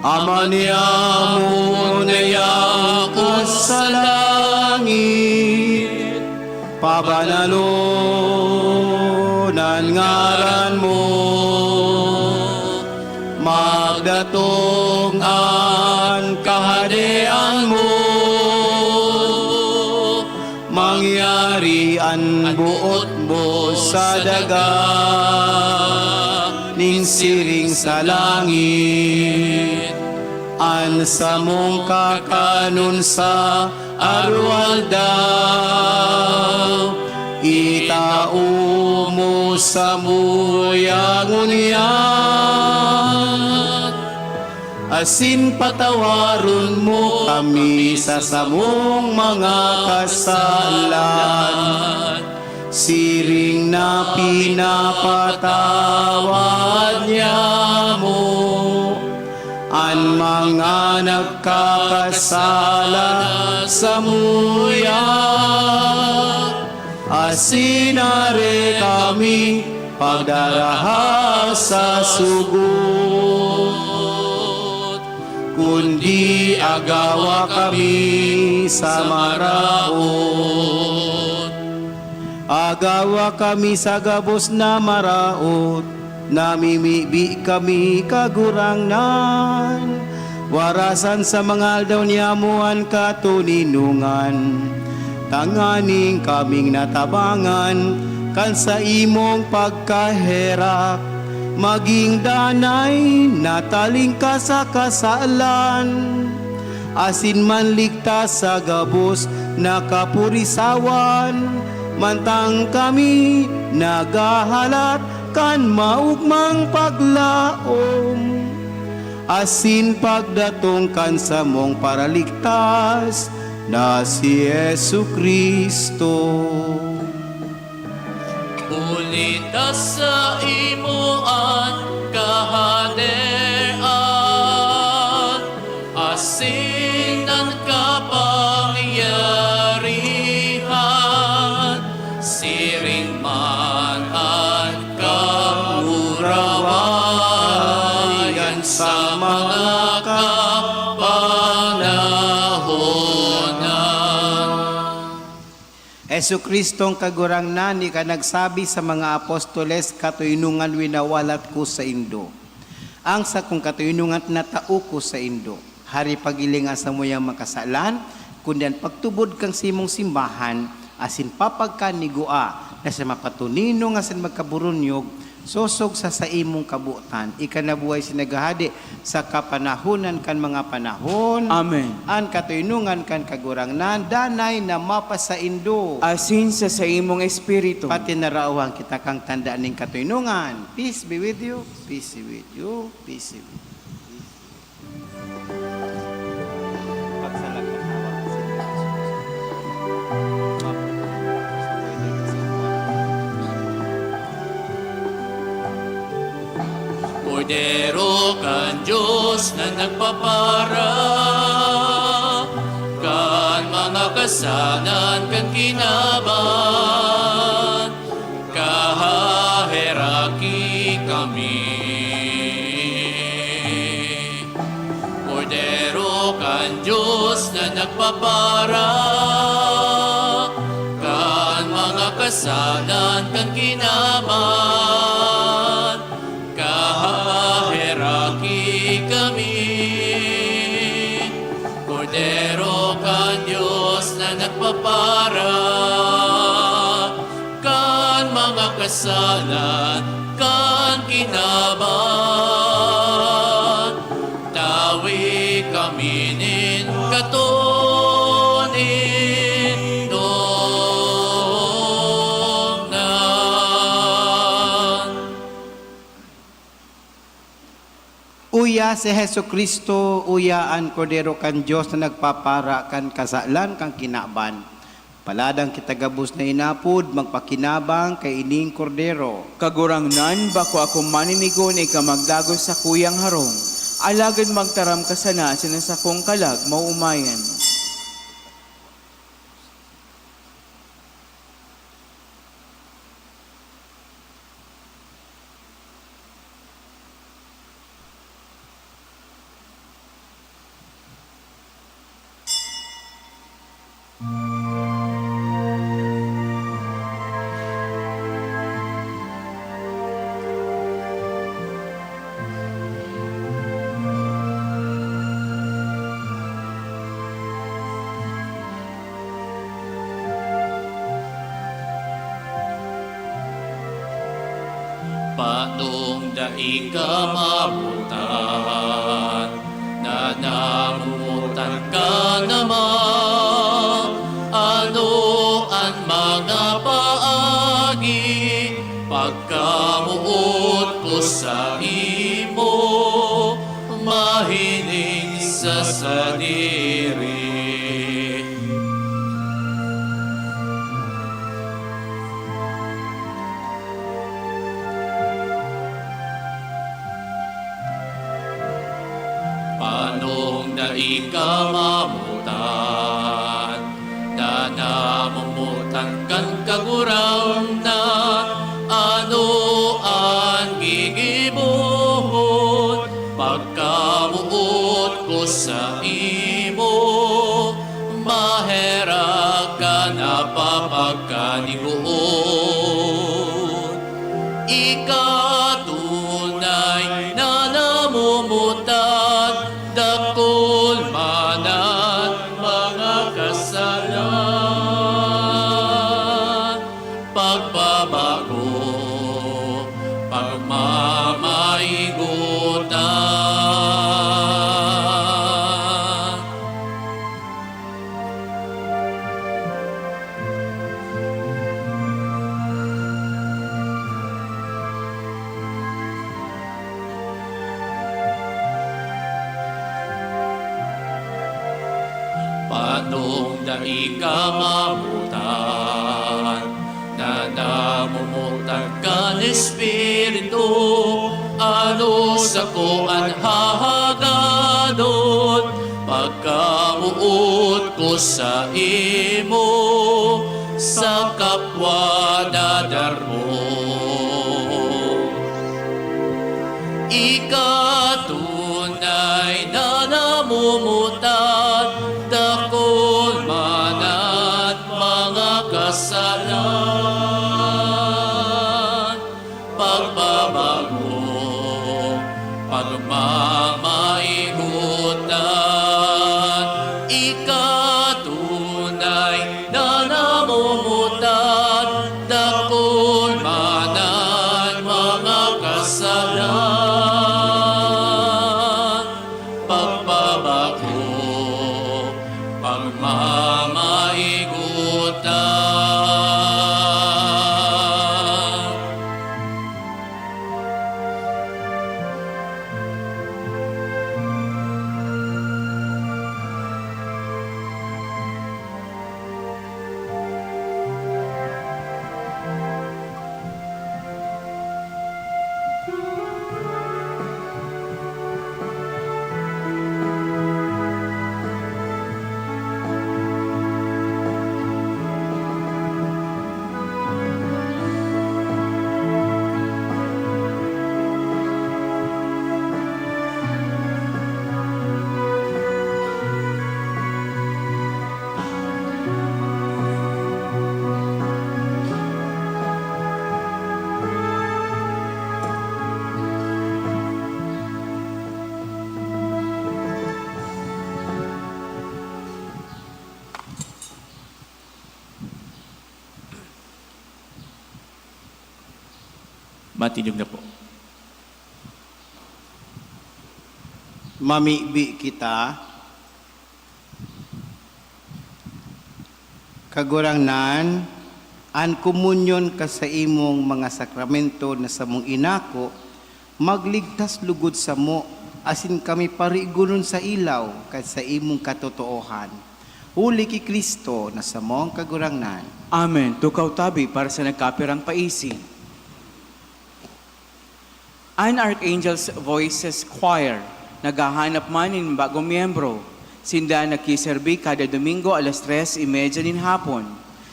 Ama niamo na yaon sa langit, pabanalon an ngaran mo. Magdatong an kahadean mo. Mangyari an boot mo sa daga nin siring sa langit. An samong kakanon sa aroaldaw, itao mo samo ngunyan, asin patawaron mo kami sa samong mga kasalan, siring na pinapatawad niamo an mga nagkakasala samuya, asin dai kami pagdaraha sa sugot, kundi agawa kami sa maraot. Agawa kami sa gabos na maraot, namimibi kami, Kagurangnan. Warasan sa mga aldaw niamo an katoninongan, tanganing kaming natabangan kan saimong pagkaherak, magin danay, natalingkas sa kasalan, asin manligtas sa gabos na kapurisawan, mantang kami naghahalat kan maogmang paglaom, asin pagdatong kan samong Paraligtas na si Jesu-Cristo. Huli ta saimo an kahadean, asin an kapangyarihan, siring man an kamurawayan sa mga kapanahonan. Jesu-Cristong Kagurangnan, ika nagsabi sa mga apostoles, "Katoninongan winawalat ko saindo. An sakong katoninongan tinatao ko saindo." Hare pagilinga sa samuyang mga kasalan, kundi an pagtubod kan samong simbahan, asin papagkanigua na sa mapatoninong asin magkaburunyog, sosog sa saimong kabotan, ika na buhay asin naghahade sa kapanahonan kan mga panahon. Amen. An katoninongan kan Kagurangnan danay na mapasaindo. Asin sa saimong espiritu. Patinarawan kita kan tanda nin katoninongan. Peace be with you. Peace be with you. Peace be with you. Pagsalag kan hawak sa Jesus. Kordero kan Dios na nagpapara, ka- kasalan kan kinaban, kahaheraki kami. Kordero kan Dios na nagpapara kan mga kasalan kan kinaban, kahaheraki kami. Kordero kan Dios na nagpapara kan mga kasalan kan kinaban, tawi kami nin katoningnan. Uya si Jesu-Cristo, uya an Kordero kan Dios na nagpapara kan kasalan kan kinaban. Paladang kita gabos na inapod, magpakinabang kaining Kordero. Kagurangnan, bako ako maninigo na ika magdagos sakuyang harong, alagad magtaram ka sana asin an sakong kalag maoomayan. Patong dai ka mamutan, na namutan ka naman. Ano an mga paagi pagkamoot ko saimo? Mahiling sa sadiri. Panong dai ka mamutan, na namomotan kan Kagurangnan, ano an gigibohon pagkamoot ko saimo? Maherak ka na papagkanigoon. Ika tunay na namomotan, dakul man an mga kasalan. Pagbabago, pagmamaigutan. Panong dai ka mamutan, na namomotan kan Espiritu, ano sako an hahagadon, pagkamoot ko saimo, sa kapwa nadarmo. Ika tunay na namomotan, dakul man an mga kasalan. Pagbabago, pagmamaigutan, ika tunay na namomotan, dakul man an mga kasalan. Pagbabago, pagmamaigutan. Matindog na po. Mamibi kita. Kagurangnan, an komunyon kan saimong mga sakramento na samong inako, magligtas lugod samo, asin kami parigonon sa ilaw kan saimong katotoohan. Huli ki Cristo na samong Kagurangnan. Amen. Tukaw tabi para sa nagkapirang paisi. An Archangel's Voices Choir naghahanap man nin bagong miyembro. Sinda nagkiserbi kada Domingo alas tres y media nin hapon.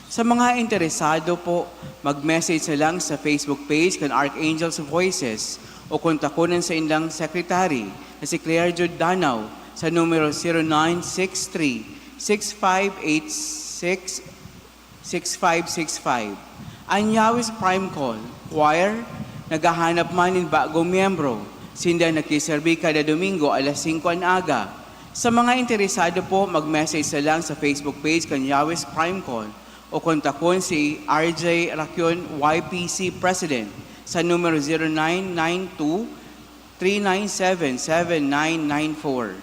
Sa mga interesado po, mag-message na lang sa Facebook page kan Archangel's Voices o kontakon an saindang secretary na si Claire Jude Danao sa numero zero nine six three, six five eight six, six five six five. An Yahweh's Prime Call Choir naghahanap man nin bagong miyembro. Sinda nagsiserbi kada Domingo alas singko an aga. Sa mga interesado po, mag-message na lang sa Facebook page kan Yahweh's Prime Call o kontakon si R J Racion, Y P C President, sa numero zero nine nine two, three nine seven, seven nine nine four.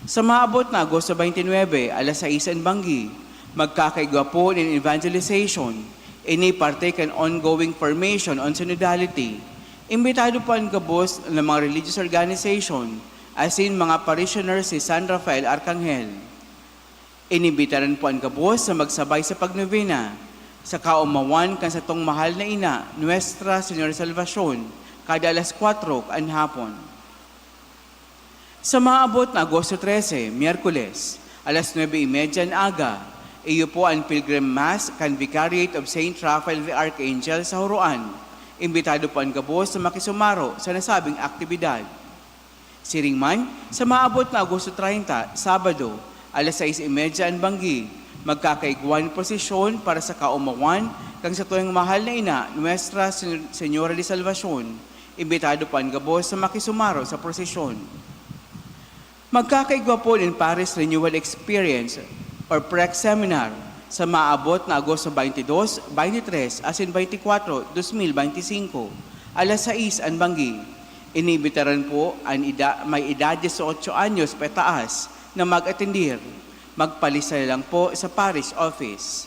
Sa maabot na Agosto twenty-nine, alas sais an banggi, magkakaigwa po nin evangelization. Ini parte kan ongoing formation on synodality. Imbitado po an gabos na mga religious organization, asin mga parishioners ni San Rafael Arcangel. Inimbitaran po an gabos na magsabay sa pagnovena sa kaomawan kan satong mahal na ina, Nuestra Señora de Salvacion, kada alas kwatro an hapon. Sa maabot na Agosto trese, Miyerkules, alas nuebe y media an aga, iyo po an Pilgrim Mass kan Vicariate of Saint Raphael the Archangel sa Joroan. Imbitado po an gabos na makisumaro sa nasabing aktibidad. Siring man, sa maabot na Agosto treinta, Sabado, alas sais y media an banggi, magkakaigwa nin prosesyon para sa kaomawan kan satuyang mahal na ina, Nuestra Sen-, Señora de Salvacion. Imbitado po an gabos na makisumaro sa prosesyon. Magkakaigwa po nin Parish Renewal Experience or Prek Seminar sa maabot na Agosto twenty-dos, twenty-tres asin twenty-kwatro, dos mil benti singko, alas sais an banggi. Iniimbitaran po an eda-, may edad dieciocho anyos pataas na mag-atendir. Magpalista na lang po sa Parish Office.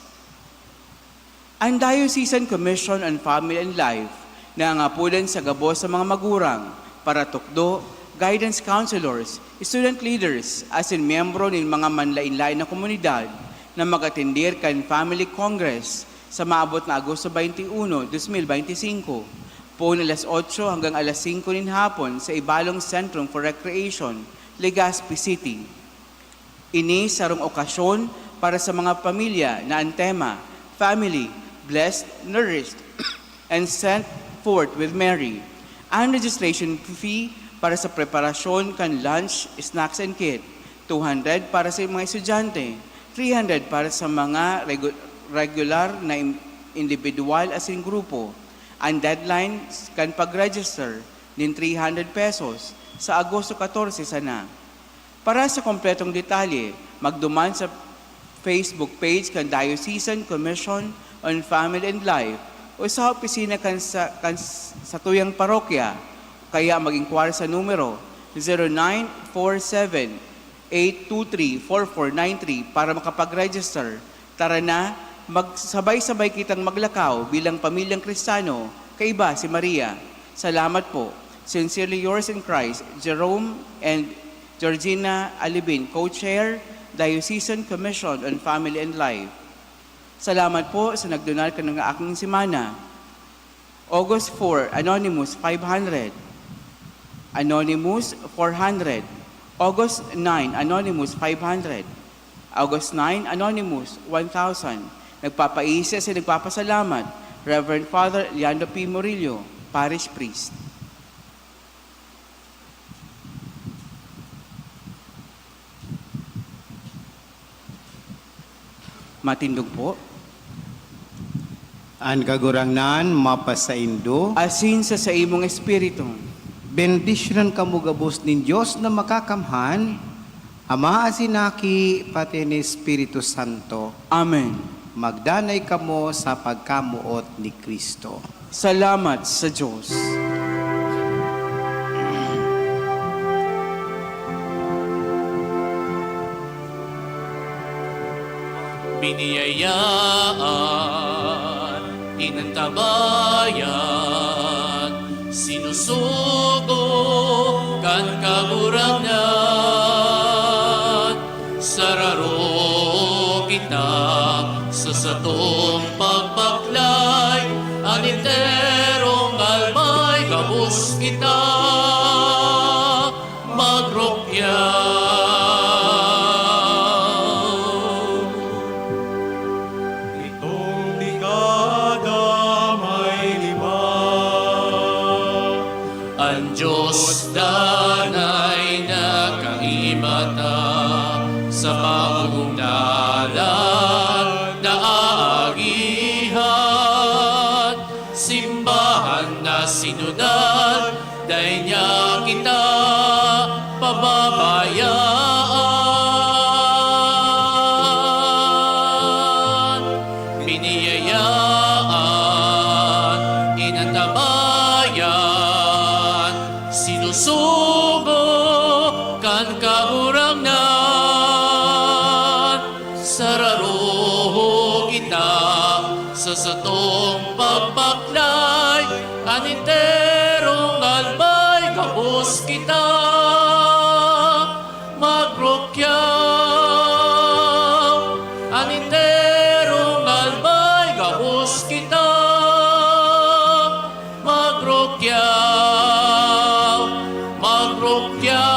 An Diocesan Commission on Family and Life nangangapodan sa gabos sa mga magurang, paratukdo, guidance counselors, student leaders, asin miyembro nin mga manlaen-laen na komunidad na mag-atendir kan Family Congress sa maabot na Agosto twenty-one, dos mil benti singko, poon alas otso hanggang alas singko nin hapon sa Ibalong Centrum for Recreation, Legazpi City. Ini sarong okasyon para sa mga pamilya na an tema, Family, Blessed, Nourished, and Sent Forth with Mary. An registration fee para sa preparasyon kan lunch, snacks, and kit, two hundred para sa mga estudyante, three hundred para sa mga regu-, regular na im-, indibidwal asin grupo. An deadline kan pag-register nin three hundred pesos sa Agosto katorse sana. Para sa kompletong detalye, magduman sa Facebook page kan Diocesan Commission on Family and Life o sa opisina kan sa, kan s-, satuyang parokya, kaya mag-inquire sa numero zero nine four seven, eight two three, four four nine three para makapag-register. Tara na, magsabay-sabay kitang maglakaw bilang pamilyang Kristiyano kaiba si Maria. Salamat po. Sincerely yours in Christ, Jerome and Georgina Alibin, Co-Chair, Diocesan Commission on Family and Life. Salamat po sa nagdonar kanang aking semana. August four, Anonymous, five hundred. Anonymous, four hundred. August nine, Anonymous, five hundred. August nine, Anonymous, one thousand. Nagpapaisi asin nagpapasalamat, Reverend Father Leandro P. Murillo, Parish Priest. Matindog po. An Kagurangnan mapasaindo. Asin sa saimong espiritu. Bendisyonan kamo gabos nin Dios na Makakamhan, Ama asin Aki, pati an Espiritu Santo. Amen. Magdanay kamo sa pagkamoot ni Cristo. Salamat sa Diyos. Biniyayaan, inantabayan, sinusugo kan Kagurangnan. Sararo kita sa satong pagbaklay, an enterong almay gabos kita magrukyaw. Itong dekada may liba. An Diyos danay na kaiba ta, sa bagong dalan na aagihan. Simbahan na sinodal, dai niya kita pababayaan. Biniyayaan, inantabayan, sinusugo kan Kagurangnan. Sararo kita sa satong pagbaklay, an enterong almay gabos kita magrukyaw, an enterong almay gabos kita magrukyaw, magrukyaw.